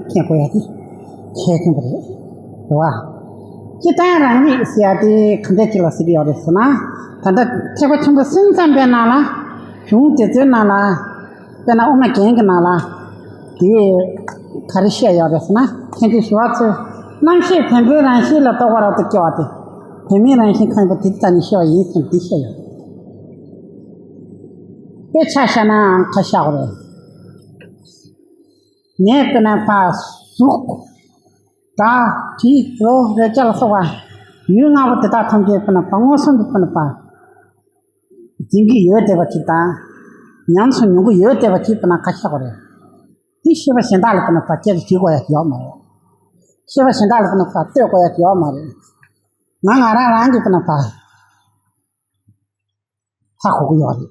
མཁྱེན་དགོས་ཡ་དེ་གལ་ཆེན་པོ་རེད། རེད་བ། སྤྱི་བཏང་རང་རིག་ཟེར་ཡ་དེ་ག་འདྲས་ཅིག་ལ་ཟེར་གྱི་ཡོད་རེད་ཟེར་ན། ད་ལྟ་ཐེག་པ་ཆེན་པོ་སེམས་ཙམ་པའི་ནང་ལ། གཞུང་དེ་ཚོའི་ནང་ལ། དཔེར་ན་དབུ་མ་རྒྱན་གྱི་ནང་ལ། དེ་ག་རེ་བཤད་ཡོད་རེད་ཟེར་ན། མཁན་ཆེན་ཞི་བ་འཚོས། རྣམ་ཤེས་བེམ་པོའི་རང་བཞིན་ལ་རྟོག་པ་རབ་ཏུ་སྐྱེ་བ་སྟེ། བེམ་པོའི་རང་བཞིན་གང་ཡིན་པ་དེ་ལྟ་ནས་ཤེས་པ་ཡིན་ཟེར་ནས་དེ་བཤད་ཡོད་རེད། དཔེ་ཆ་བཞག་ནའང་ཁ་བཞག་དགོས་རེད། ངས་དཔེར་ན་ཕ་གཟུགས། སྒྲ། དྲི། རོ། རེག་བྱ་ལ་སོགས་པ། ཡུལ་ལྔ་པོ་དེ་དག་ཐམས་ཅད་དཔེར་ན་ཕ་མངོན་སུམ་དུ་དཔེར་ན་ཕ། འཛིན་གྱི་ཡོད་བསྡད་པ་ཅིག་དང་། ཉམས་སུ་མྱོང་གི་ཡོད་བསྡད་པ་ཅིག་དཔེར་ན་ཁ་བཞག་དགོས་རེད། དེ་ཤེས་པ་གཞན་དག་ལ་དཔེར་ན་ཕ་སྐད་ཆ་བྱེད་དགོས་ཡ་ཡོད་མ་རེད། ཤེས་པ་གཞན་དག་ལ་དཔེར་ན་ཕ་ལྟོས་དགོས་ཡ་ཡོད་མ་རེད། ང་ང་རང་རང་གིས་དཔེར་ན་ཕ། ཧ་གོ་གི་ཡོད་རེད།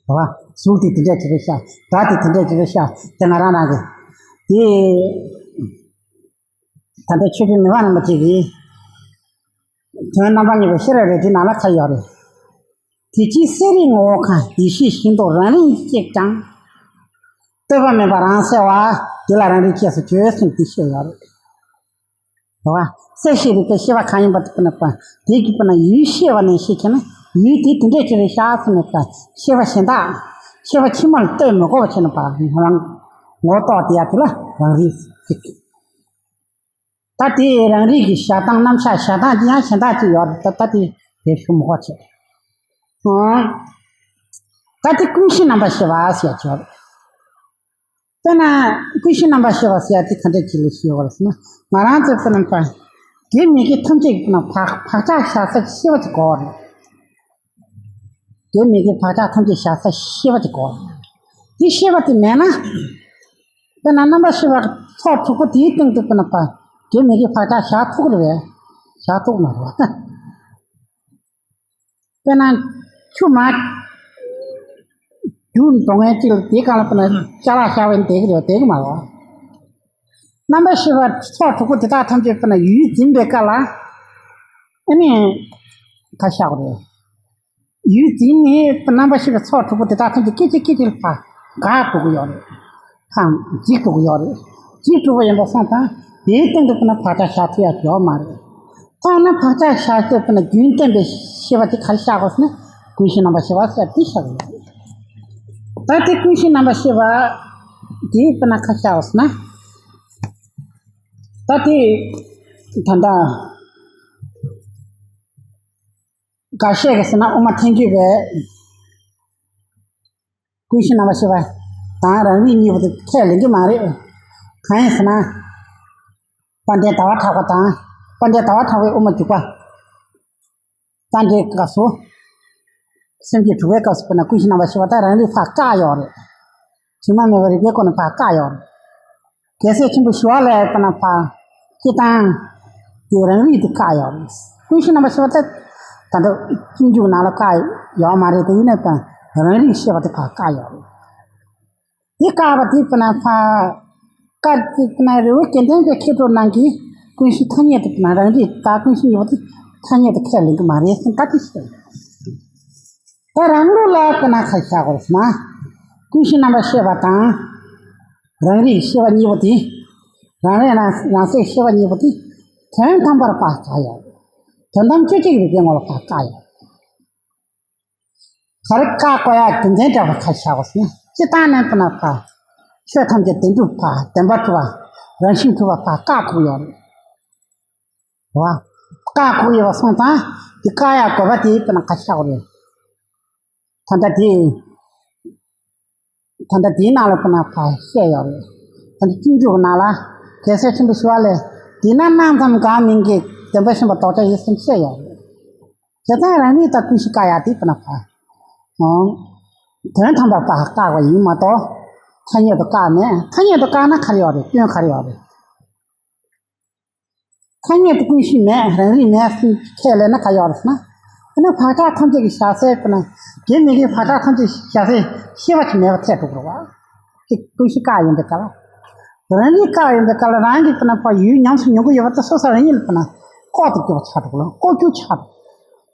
རེད་བ། གཟུགས་དེ་དེ་འདྲས་ཅིག་རེད་ཤག་སྒྲ་དེ་དེ་འདྲས་ཅིག་རེད་ཤག་དེ་ང་རང་རང་གི། དེ། ད་ལྟ་ཆོས་སྐྱོང་མི་དབང་རྣམ་པ་ཅིག་གིས། དོན་རྣམ་པ་གཉིས་པའི་ཤེས་རབ་རལ་གྲིའི་ནང་ལ་ཁ་ཡོད་རེད། དེ་ཕྱིར་གསལ་རིག་ངོ་བོ་གང་། ཡེ་ཤེས་བཞིན་དུ་རང་རིག་གཅིག་ཀྱང་། ལྟོས་པ་མེད་པར་རང་གསལ་བ། དེ་ལ་རང་རིག་ཅེས་སུ་བརྗོད་ཟེར་ནས་དེ་བཤད་ཡོད་རེད། རེད་བ། གསལ་ཞིང་རིག་པའི་ཤེས་པ་གང་ཡིན་པ་དེ་དཔེར་ན་པ། དེ་གི་དཔེར་ན་ཡུལ་ཤེས་པ་ནས་ཤེས་ཁྱེར་ན་ཡུལ་དེ་དེ་འདྲས་ཅིག་རེད་ཤག་ཟེར་ནས་པ། ཤེས་པ་གཞན་དག་ཤེས་པ་ཕྱི་མ་ལ་ལྟོས་མི་དགོས་པ་བྱས་ན་པ་ང་རང་ངོ་རྟོགས་དེ་ཡ་དེ་ལ་རང་རིག་ཟེར་གི། ད་དེ་རང་རིག་གི་བཞག་སྟངས་རྣམ་གཞག་བཞག་སྟངས་ཅི་ཡང་གཞན་དག་ཅིག་ཡོད་རེད། ད་ད་དེ་དེ་ཞུ་མི་དགོས་བྱས། ཨང་། ད་དེ་ཀུན་གཞི་རྣམ་པར་ཤེས་པ་ཟེར་ཡ་ཅིག་ཡོད་རེད། དཔེར་ན། ཀུན་གཞི་རྣམ་པར་ཤེས་པ་ཟེར་ཡ་དེ་ག་འདྲ་ཅིག་ལ་ཤེས་པ་རེད་ཟེར་ན། ང་རང་ཚོའི་དཔེར་ན་པ། དགེ་མི་དགེ་ཐམས་ཅད་ཀྱི་དཔེར་ན་བག་བག་ཆགས་བཞག་ས་ཤེས་པ་ཅིག་དགོས་རེད། དགེ་མི་དགེ་བག་ཆགས་ཐམས་ཅད་བཞག་ས་ཤེས་པ་ཅིག་དགོས། དེ་ཤེས་པ་དེ་མེད་ན། དཔེར་ན་རྣམ་པར་ཤེས་པ་ཚོགས་དྲུག་པོ་དེའི་སྟེང་དུ་དཔེར་ན་པ། དགེ་མི་དགེ་བག་ཆགས་བཞག་ཐུབ་ཀྱི་རེད་པས། བཞག་ཐུབ་མ་རེད་པ། དཔེར་ན། ཆུ་མར། རྒྱུ་འགྲོ་མཁན་གཅིག་ལ་དེའི་སྒང་ལ་དཔེར་ན་ཅ་ལག་བཞག་པ་ཡིན་བསྡད་ཀྱི་རེད་བསྡད་ཀྱི་མ་རེད། རྣམ་པར་ཤེས་པ་ཚོགས་དྲུག་པོ་དེ་དག་ཐམས་ཅད་དཔེར་ན་ཡུལ་འཛིན་པའི་སྐབས་ལ། ཨ་ནི། ཁ་བཞག་པ་རེད། ཡུལ་འཛིན་ནས་རྣམ་པར་ཤེས་པའི་ཚོགས་དྲུག་པོ་དེ་དག་ཐམས་ཅད་སྐད་ཅིག་སྐད་ཅིག་ལ་ཕར་འགག་འགྲོ་གི་ཡོད་རེད། ཕར་འཇིག་འགྲོ་གི་ཡོད་རེད། འཇིག་འགྲོ་བ་ཡིན་པ་སོང་ཙང་དེའི་སྟེང་དུ་དཔེར་ན་བག་ཆགས་བཞག་ཐུབ་ཡ་ཡོད་མ་རེད། ཐ་ན་བག་ཆགས་བཞག་ཚེ་དཔེར་ན་རྒྱུན་བརྟན་པའི་ཤེས་པ་དེ་ག་རེ་བཞག་དགོས་ཟེར་ན་ཀུན་གཞི་རྣམ་པར་ཤེས་པ་ཟེར་དེ་བཞག་གི་ཡོད་རེད། ད་དེ་ཀུན་གཞི་རྣམ་པར་ཤེས་པ་དེ་དཔེར་ན་ག་རེ་བཞག་དགོས་ཟེར་ན། ད་དེ་ད་ལྟ་འགའ་ཤས་ཀྱིས་ཟེར་ན་དབུ་མ་ཐལ་འགྱུར་བས། ཀུན་གཞི་རྣམ་པར་ཤེས་པ་དང་རང་རིག་གཉིས་པོ་དེ་ཁས་ལེན་གྱི་མ་རེད། གང་ཡིན་ཟེར་ན། དཔལ་ལྡན་ཟླ་བ་གྲགས་པ་དང་། དཔལ་ལྡན་ཟླ་བ་གྲགས་པའི་དབུ་མ་འཇུག་པ། རྩ་འགྲེལ་སྐབས་སུ། སེམས་བསྐྱེད་དྲུག་པའི་སྐབས་སུ་དཔེར་ན་ཀུན་གཞི་རྣམ་པར་ཤེས་པ་དང་རང་རིག་ཕར་བཀག་ཡོད་རེད། དྲི་མ་མེད་པའི་རིག་པའི་སྒོ་ནས་ཕར་བཀག་ཡོད་རེད། རྒྱལ་སྲས་ཆེན་པོ་ཞི་བ་ལྷས་དཔེར་ན་ཕར། སྤྱིར་བཏང་། དེ་རང་རིག་དེ་བཀག་ཡོད་རེད། ཀུན་གཞི་རྣམ་པར་ཤེས་པ་དེ་ད་ལྟ་སྤྱོད་འཇུག་ནང་ལ་བཀག་ཡོད་མ་རེད་དེ། ཡིན་ན་ད་རང་རིག་ཤེས་པ་དེ་ཕར་བཀག་ཡོད་རེད། དེ་བཀག་པ་དེ་ཕར་ན་ཕར་བཀག་དེ་ཕར་ན་རི་བོ་དགེ་ལྡན་གྱི་མཁས་གྲུབ་རྣམས་ཀྱིས་ཀུན་གཞི་ཐ་སྙད་དུ་ཕར་ན་རང་རིག་དང་ཀུན་གཞི་གཉིས་པོ་དེ་ཐ་སྙད་དུ་ཁས་ལེན་གྱི་མ་རེད་ཟེར་ད་དེ་བཤད་ཡོད། ད་རང་ལུགས་ལ་ཕར་ན་ཁ་བཞག་དགོས་ན། ཀུན་གཞི་རྣམ་པར་ཤེས་པ་དང་། རང་རིག་ཤེས་པ་གཉིས་པོ་དེ། རང་རིག་རང་རང་སེམས་ཤེས་པ་གཉིས་པོ་དེ། དོན་དམ་པར་ཕར་བཀག་ཡོད། དོན་དམ་དཔྱོད་བྱེད་ཀྱི་རིགས་པའི་ངོ་ལ་ཕར་བཀག་ཡོད། ག་རེ་བཀག་དགོས་ཡ་རྒྱུ་མཚན་འདྲ་བ་ཁ་བཞག་དགོས་ན། སྤྱིར་བཏང་ནས་ཕར་ན་ཕར། ཆོས་ཐམས་ཅད་བདེན་གྲུབ་ཕར། བདེན་པར་གྲུབ་པ། རང་བཞིན་གྲུབ་པ་ཕར་བཀག་དགོས་ཡོད་རེད། བ། བཀག་དགོས་ཡོད་པ་སོང་ཙང་། དེ་བཀག་ཡ་དགོས་པ་དེ་ཕར་ན་ཁ་བཞག་དགོས་རེད། ད་ལྟ་དེ། ད་ལྟ་དེའི་ནང་ལ་ཕར་ན་ཕར་བཤད་ཡོད་རེད། ད་ལྟ་སྤྱོད་འཇུག་ནང་ལ་རྒྱལ་སྲས་ཆེན་པོ་ཞི་བ་ལྷས། དེས་ན་སྣང་ཙམ་འགག་མིན་གྱི། བདེན་པར་ཞེན་པ་ལྡོག་བྱ་ཡིན་ཟེར་བཤད་ཡོད་རེད། བྱས་ཙང་རང་རིག་དང་ཀུན་གཞི་བཀག་ཡ་དེ་ཕར་ན་ཕར། ཨང་། དོན་དམ་པར་ཕར་བཀག་པ་ཡིན་མ་གཏོགས། ཐ་སྙད་དུ་བཀག་མེད། ཐ་སྙད་དུ་བཀག་ན་ག་རེ་ཡོད་རེད། སྐྱོན་ག་རེ་ཡོད་རེད། ཐ་སྙད་དུ་ཀུན་གཞི་མེད། རང་རིག་མེད་ཟེར་ཁས་ལེན་ན་ག་ཡོད་རེད་ཟེར་ན། དེ་ནི་བག་ཆགས་ཐམས་ཅད་ཀྱི་བཞག་སའི་ཕར་ན། དགེ་མི་དགེའི་བག་ཆགས་ཐམས་ཅད་བཞག་སའི་ཤེས་པ་ཅིག་མེད་པ་ཐལ་འགྲོ་གི་རེད་བ། དེ་ཀུན་གཞི་བཀག་ཡིན་པའི་སྐབས། རང་རིག་བཀག་ཡིན་པའི་སྐབས་ལ་རང་གིས་ཕར་ན་ཕར་ཡུལ་ཉམས་སུ་མྱོང་གི་ཡོད་པ་དེ་སོ་སོ་རང་ཉིད་ལ་ཕར་ན་ལྐོག་ཏུ་གྱུར་པ་ཆགས་འགྲོ་གི་རེད། ལྐོག་གྱུར་ཆགས་འགྲོ།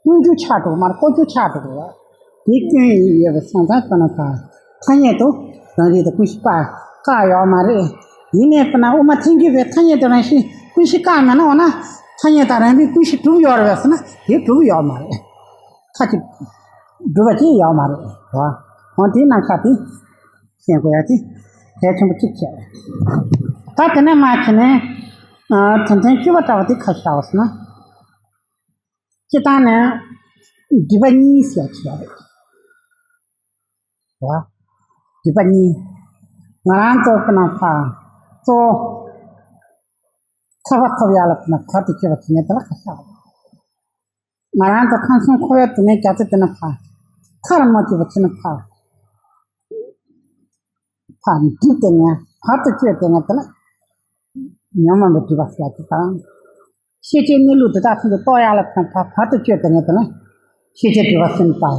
མངོན་གྱུར་ཆགས་འགྲོ་མ་རེད། ལྐོག་གྱུར་ཆགས་འགྲོ་གི་རེད། དེའི་སྐྱོན་ཡོད་པའི་སོང་ཙང་ཕར་ན་ཕར། ཐ་སྙད་དུ་རང་རིག་དང་ཀུན་གཞི་བཀག་བཀག་ཡོད་མ་རེད། ཡིན་ནའི་ཕར་ན་དབུ་མ་ཐལ་འགྱུར་བས་ཐ་སྙད་དུ་རང་བཞིན་ཀུན་གཞི་བཀག་མེད་ན། འོ་ན་ཐ་སྙད་དང་རང་རིག་ཀུན་གཞི་གྲུབ་ཡོད་རེད་པས་ཟེར་ན། དེ་གྲུབ་ཡོད་མ་རེད། ཁ་ཅིག་སྒྲུབ་པ་ཅིག་ཡོད་མ་རེད་བ། འོ་དེའི་རྣམ་གཞག་དེ་ཤེས་དགོས་ཡ་དེ་གལ་ཆེན་པོ་གཅིག་བྱས། ད་དེ་ནས་མར་བྱས་ནས། ཨ། དོན་ཚན་བཅུ་པ་འདྲ་བ་དེ་ག་རེ་བཞག་ཟེར་ན། སྤྱིར་བཏང་ནས་སྒྲིབ་པ་གཉིས་ཟེར་ཡ་ཅིག་ཡོད་རེད་བ། སྒྲིབ་པ་གཉིས། ང་རང་ཚོ་ཕར་ན་ཕར། གཙོ་བོ་ཐར་པ་ཐོབ་ཡ་ལ་ཕར་ན་བར་དུ་གཅོད་པ་བྱེད་མཁན་དེ་ལ་ཁ་བཞག་རེད། ང་རང་ཚོ་ཁམས་གསུམ་འཁོར་བའི་སྡུག་བསྔལ་རྒྱ་མཚོ་དེ་ནས་ཕར། མཐར་མ་གཅོད་པ་བྱས་ན་ཕར། ཕར་འགྲིབ་བསྡད་མཁན། བར་དུ་གཅོད་བསྡད་མཁན་དེ་ལ་ཉོན་མོངས་པའི་སྒྲིབ་པ་ཟེར་ཡ་དེ་དང་། ཤེས་བྱའི་གནས་ལུགས་དེ་དག་ཐམས་ཅད་རྟོགས་ཡ་ལ་ཕར་ན་ཕར། བར་དུ་གཅོད་བསྡད་མཁན་དེ་ལ་ཤེས་བྱའི་སྒྲིབ་པ་ཟེར་ནས་ཕར་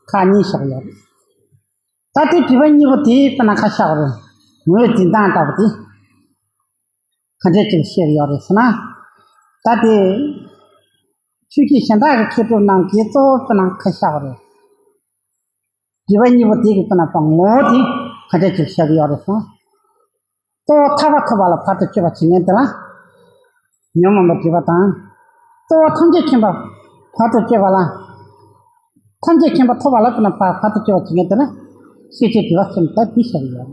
ཁག་གཉིས་བཞག་ཡོད་རེད། ད་དེ་སྒྲིབ་པ་གཉིས་པོ་དེ་ཕར་ན་ག་རེ་བཞག་རེད། ངོས་འཛིན་སྟངས་འདྲ་པོ་དེ་ག་འདྲ་ཅིག་བཤད་ཡོད་རེད་ཟེར་ན། ད་དེ་ཆོས་བརྒྱུད་གཞན་དག་གི་མཁས་གྲུབ་རྣམས་ཀྱིས་གཙོ་བོ་ཕར་ན་ག་རེ་བཞག་རེད། སྒྲིབ་པ་གཉིས་པོ་དེ་གི་ཕར་ན་ཕར་ངོ་བོ་དེ་ག་འདྲ་ཅིག་བཞག་ཡོད་རེད་ཟེར་ན། གཙོ་བོ་ཐར་པ་ཐོབ་པ་ལ་བར་དུ་གཅོད་པ་བྱེད་མཁན་དེ་ལ་ཉོན་མོངས་པའི་སྒྲིབ་པ་དང་། གཙོ་བོ་ཐམས་ཅད་མཁྱེན་པ་བར་དུ་གཅོད་པ་ལ། ཐམས་ཅད་མཁྱེན་པ་ཐོབ་པ་ལ་ཕར་ན་ཕར། བར་དུ་གཅོད་པ་བྱེད་མཁན་དེ་ལ་ཤེས་བྱའི་སྒྲིབ་པ་ཟེར་ནས་ད་དེ་བཤད་ཡོད་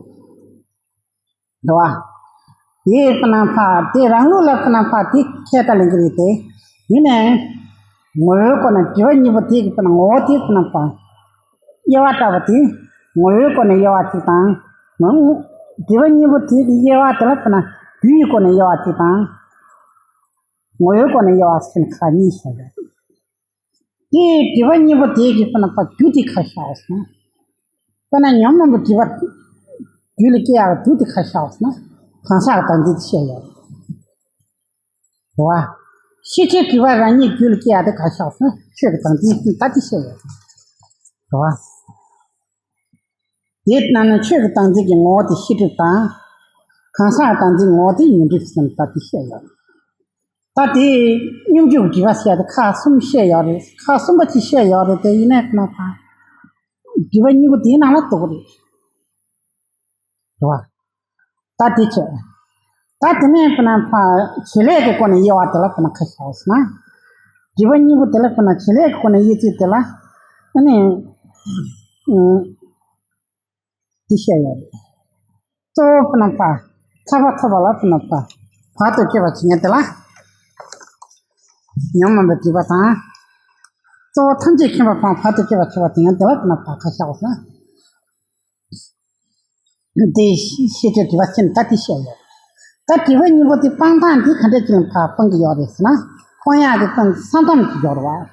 རེད་བ། དེ་ཕར་ན་ཕར། དེ་རང་ལུགས་ལ་ཕར་ན་ཕར་དེ་ཁས་ད་ལེན་གྱི་རེད་དེ། ཡིན་ནའི་ངོ་བོའི་སྒོ་ནས་སྒྲིབ་པ་གཉིས་པོ་དེ་གི་ཕར་ན་ངོ་བོ་དེ་ཕར་ན་ཕར། དབྱེ་བ་འདྲ་པོ་དེ་ངོ་བོའི་སྒོ་ནས་དབྱེ་བ་གཅིག་དང་། ངོ་། སྒྲིབ་པ་གཉིས་པོ་དེ་གི་དབྱེ་བ་དེ་ལ་ཕར་ན་རྒྱུ་ཡི་སྒོ་ནས་དབྱེ་བ་གཅིག་དང་། ངོ་བོའི་སྒོ་ནས་དབྱེ་བ་ཟེར་ནས་ཁག་གཉིས་བཞག་ཡོད། དེ་སྒྲིབ་པ་གཉིས་པོ་དེ་གི་ཕར་ན་ཕར་རྒྱུ་དེ་ག་རེ་བཞག་ཟེར་ན། དཔེར་ན་ཉོན་མོངས་པའི་སྒྲིབ་པ་རྒྱུད་ལ་སྐྱེ་ཡག་རྒྱུ་དེ་ག་རེ་བཞག་ཟེར་ན། གང་ཟག་གི་བདག་འཛིན་དེ་བཤད་ཡོད་རེད་བ། ཤེས་བྱའི་སྒྲིབ་པ་རང་ཉིད་རྒྱུད་ལ་སྐྱེ་ཡག་དེ་ག་རེ་བཞག་ཟེར་ན། ཆོས་ཀྱི་བདག་འཛིན་ད་དེ་བཤད་ཡོད་རེད་བ། དེ་རྣམས་ནི་ཆོས་ཀྱི་བདག་འཛིན་གྱི་ངོ་བོ་དེ་ཤེས་སྒྲིབ་དང་། གང་ཟག་གི་བདག་འཛིན་ངོ་བོ་དེ་ཉོན་སྒྲིབ་ཟེར་ནས་ད་དེ་བཤད་ཡོད་རེད། ད་དེ་སྙོམས་འཇུག་སྒྲིབ་པ་ཟེར་ཡ་དེ་ཁག་གསུམ་བཤད་ཡོད་རེད། ཁག་གསུམ་པ་ཅིག་བཤད་ཡོད་རེད་དེ། ཡིན་ནའི་ཕར་ན་ཕར་སྒྲིབ་པ་གཉིས་པོ་དེའི་ནང་ལ་གཏོགས་རེད། རེད་བ། ད་དེ་བྱས། ད་དེ་ནས་ཕར་ན་ཕར་བྱེད་ལས་ཀྱི་སྒོ་ནས་དབྱེ་བ་དེ་ལ་ཕར་ན་ག་རེ་བཞག་ཟེར་ན། སྒྲིབ་པ་གཉིས་པོ་དེ་ལ་ཕར་ན་བྱེད་ལས་ཀྱི་སྒོ་ནས་དབྱེ་ཚུལ་དེ་ལ། ཨ་ནི། ཨུམ། དེ་བཤད་ཡོད་རེད། གཙོ་བོ་ཕར་ན་ཕར། ཐར་པ་ཐོབ་པ་ལ་ཕར་ན་ཕར། བར་དུ་གཅོད་པ་བྱེད་མཁན་དེ་ལ་ཉོན་མོངས་པའི་སྒྲིབ་པ་དང་། གཙོ་བོ་ཐམས་ཅད་མཁྱེན་པ་ཕར་ན་བར་དུ་གཅོད་པ་བྱེད་པ་དེ་ཡང་དེ་ལ་ཕར་ན་ཕར་ག་རེ་བཞག་ཟེར་ན། དེ་ཤེས་བྱའི་སྒྲིབ་པ་ཟེར་ནས་ད་དེ་བཤད་ཡོད་རེད། ད་སྒྲིབ་པ་གཉིས་པོ་དེ་སྤང་ཐངས་དེ་ག་འདྲ་ཅིག་ལ་ཕར་སྤང་གི་ཡོད་རེད་ཟེར་ན། སྤང་ཡག་གི་ཐབས་ས་མཚམས་ཅིག་ཡོད་རེད་བ།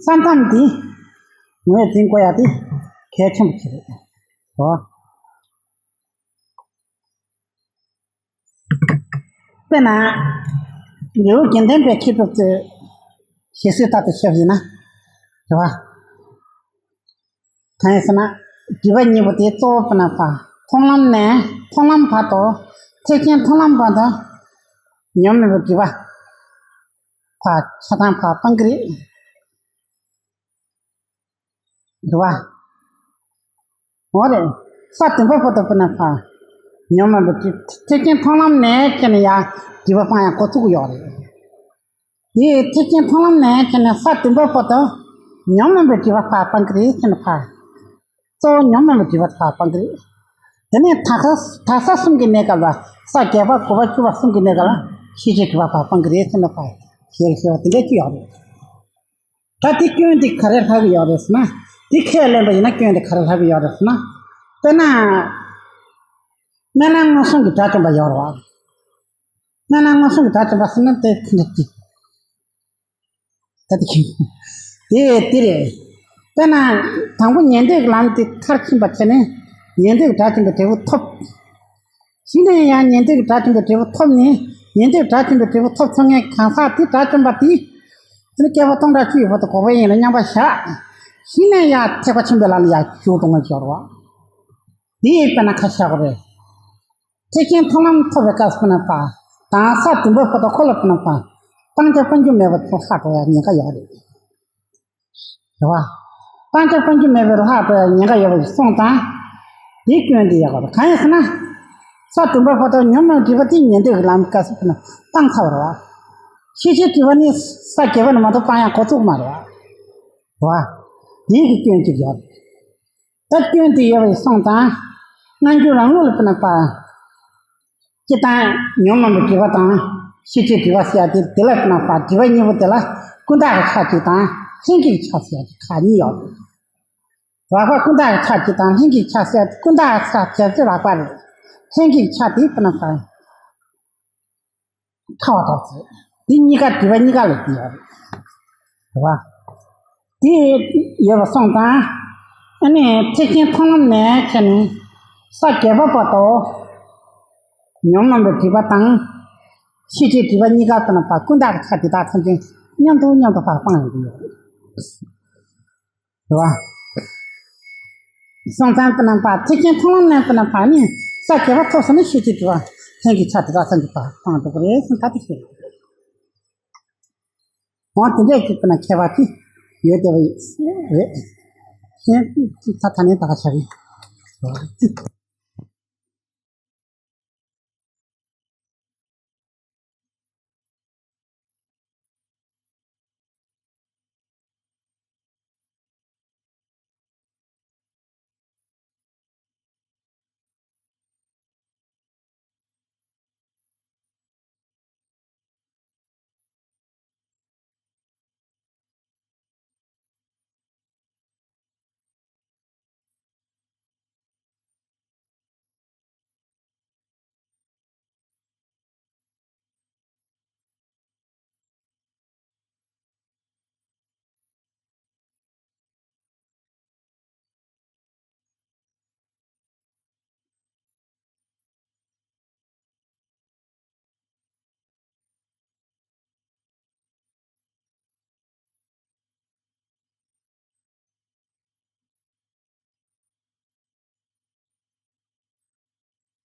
ས་མཚམས་དེ་ངོས་འཛིན་དགོས་ཡག་དེ་གལ་ཆེན་པོ་ཅིག་རེད། འོ། དཔེར་ན། ལེའུ་བརྒྱད་ལྡན་པའི་མཁས་གྲུབ་ཀྱི་ཞེས་སྲོལ་ལྟར་དུ་བཤད་པ་ཡིན་ན། རེད་བ། གང་ཡིན་ཟེར་ན། སྒྲིབ་པ་གཉིས་པོ་དེ་གཙོ་བོ་དཔེར་ན་ཕར་མཐོང་ལམ་ནས་མཐོང་ལམ་བར་དུ། ཐེག་ཆེན་མཐོང་ལམ་བར་དུ་ཉོན་མོངས་པའི་སྒྲིབ་པ་ཕར་ཆ་ཚང་ཕར་སྤང་གི་རེད། རེད་བ། འོ་རེད། ས་བདུན་པ་བར་དུ་དཔེར་ན་ཕར་ཉོན་མོངས་པའི་སྒྲིབ། ཐེག་ཆེན་མཐོང་ལམ་ནས་ཁྱེར་ནས་ཡར་སྒྲིབ་པ་སྤང་ཡག་འགོ་ཚུགས་ཀྱི་ཡོད་རེད། དེ་ཐེག་ཆེན་མཐོང་ལམ་ནས་ཁྱེར་ནས་ས་བདུན་པ་བར་དུ་ཉོན་མོངས་པའི་སྒྲིབ་པ་ཕར་སྤང་གི་རེད་ཟེར་ན་ཕར། གཙོ་བོ་ཉོན་མོངས་པའི་སྒྲིབ་པ་ཕར་སྤང་གི་རེད། དེ་ནས་དག་ས་དག་ས་གསུམ་གྱི་གནས་སྐབས་ལ། ས་བརྒྱད་པ་དགུ་པ་བཅུ་པ་གསུམ་གྱི་གནས་སྐབས་ལ་ཤེས་བྱའི་སྒྲིབ་པ་ཕར་སྤང་གི་རེད་ཟེར་ན་ཕར། ཞེས་ཞེས་པ་དེ་འདྲ་ཅིག་ཡོད་རེད། ད་དེ་སྐྱོན་དེ་ག་རེ་ལྷག་གི་ཡོད་རེད་ཟེར་ན། དེ་ཁས་ལེན་པ་ཡིན་ན་སྐྱོན་དེ་ག་རེ་ལྷག་གི་ཡོད་རེད་ཟེར་ན། དཔེར་ན། སྨན་སྣ་ལྔ་བསྲུང་གི་དགྲ་བཅོམ་པ་ཡོད་རེད་བ། སྨན་སྣ་ལྔ་བསྲུང་གི་དགྲ་བཅོམ་པ་ཟེར་ན་དེ་དེ་འདྲ་ཅིག་ད་དེ་དེ་དེ་རེད། དཔེར་ན། དང་པོ་ཉན་ཐོས་ཀྱི་ལམ་དེ་མཐར་ཕྱིན་པ་བྱས་ནས་ཉན་ཐོས་ཀྱི་དགྲ་བཅོམ་པའི་འབྲས་བུ་ཐོབ། གཞི་ནས་ཡང་ཉན་ཐོས་ཀྱི་དགྲ་བཅོམ་པའི་འབྲས་བུ་ཐོབ་ནས། ཉན་ཐོས་ཀྱི་དགྲ་བཅོམ་པའི་འབྲས་བུ་ཐོབ་ཚར་མཁན་གང་ཟག་དེ་དགྲ་བཅོམ་པ་དེ། དེ་ནི་བསྐལ་པ་སྟོང་ཕྲག་བཅུ་ཡི་བར་དུ་འགོག་པའི་དབྱིངས་ལ་མཉམ་པར་བཞག། གཞི་ནས་ཡང་ཐེག་པ་ཆེན་པོའི་ལམ་ལ་ཡང་འཇུག་འགྲོ་མཁན་ཅིག་ཡོད་རེད་བ། དེ་ཡིས་དཔེར་ན་ཁ་བཞག་པ་རེད། ཐེག་ཆེན་མཐོང་ལམ་ཐོབ་པའི་སྐབས་སུ་དཔེར་ན་ཕར། དང་ས་བདུན་པ་བར་དུ་ཁོ་ལ་དཔེར་ན་ཕར། སྤང་བྱ་སྤང་རྒྱུ་མེད་པར་ལྷག་འགྲོ་ཡག་ཉེན་ཁ་ཡོད་རེད། རེད་བ། སྤང་བྱ་སྤང་རྒྱུ་མེད་པར་ལྷག་འགྲོ་ཡག་ཉེན་ཁ་ཡོད་པ་ཞིག་སོང་ཙང་། དེའི་སྐྱོན་དེ་ཡག་པ་རེད། གང་ཡིན་ཟེར་ན། ས་བདུན་པ་བར་དུ་ཉོན་མོངས་སྒྲིབ་པ་དེ་ཉན་ཐོས་ཀྱི་ལམ་སྐབས་སུ་དཔེར་ན་སྤང་ཚར་བ་རེད་བ། ཤེས་བྱའི་སྒྲིབ་པ་ནི་ས་བརྒྱད་པ་ནས་མ་གཏོགས་སྤང་ཡག་འགོ་ཚུགས་མ་རེད་བ། རེད་བ། དེའི་གི་སྐྱོན་གཅིག་ཡོད་རེད། ད་སྐྱོན་དེ་ཡོད་པ་ཞིག་སོང་ཙང་། སྔ་འགྱུར་རང་ལུགས་ལ་དཔེར་ན་ཕར། སྤྱིར་བཏང་ཉོན་མོངས་པའི་སྒྲིབ་པ་དང་། ཤེས་བྱའི་སྒྲིབ་པ་ཟེར་ཡག་དེ་དེ་ལ་དཔེར་ན་ཕར་སྒྲིབ་པ་གཉིས་པོ་དེ་ལ་ཀུན་བརྟགས་ཀྱི་ཆ་གཅིག་དང་ལྷན་སྐྱེས་ཀྱི་ཆ་ཟེར་ཡག་དེ་ཁག་གཉིས་ཡོད་རེད། ལག་པ་ཀུན་བརྟགས་ཀྱི་ཆ་གཅིག་དང་ལྷན་སྐྱེས་ཀྱི་ཆ་ཟེར་ཡག་དེ། ཀུན་བརྟགས་ཀྱི་ཆ་ཟེར་དེ་ལག་པ་རེད། ལྷན་སྐྱེས་ཀྱི་ཆ་དེ་དཔེར་ན་ཕར། ཁ་བ་དོག་ཙེ། འདི་གཉིས་ཀ་སྒྲིབ་པ་གཉིས་ཀ་ལ་དེ་ཡོད་རེད། རེད་བ། དེ་ཡོད་པ་སོང་ཙང་། ཨ་ནི་ཐེག་ཆེན་མཐོང་ལམ་ནས་ཁྱེར་ནས་ས་བརྒྱད་པ་བར་དུ་ཉོན་མོངས་པའི་སྒྲིབ་པ་དང་། ཤེས་བྱའི་སྒྲིབ་པ་གཉིས་ཀ་དཔེར་ན་ཕར་ཀུན་བརྟགས་ཀྱི་ཆ་དེ་དག་ཐམས་ཅད་མཉམ་དུ་མཉམ་དུ་ཕར་སྤང་ཡོང་གི་ཡོད་རེད། རེད་བ། སོང་ཙང་དཔེར་ན་ཕར་ཐེག་ཆེན་མཐོང་ལམ་ནས་དཔེར་ན་ཕར་ནི་ས་བརྒྱད་པ་ཐོབ་སོང་ན་ཤེས་བྱའི་སྒྲིབ་པ་ལྷན་སྐྱེས་ཆ་དེ་དག་ཐམས་ཅད་ཕར་སྤང་འགྲོ་གི་རེད་ཟེར་ད་དེ་ཤེས་དགོས། འོ་དེ་འདྲས་ཀྱི་དཔེར་ན་ཁྱད་པར་ཅིག་ཡོད་བསྡད་པ་རེད། ད་ད་ནས་ད་ག་ཆགས་རེད།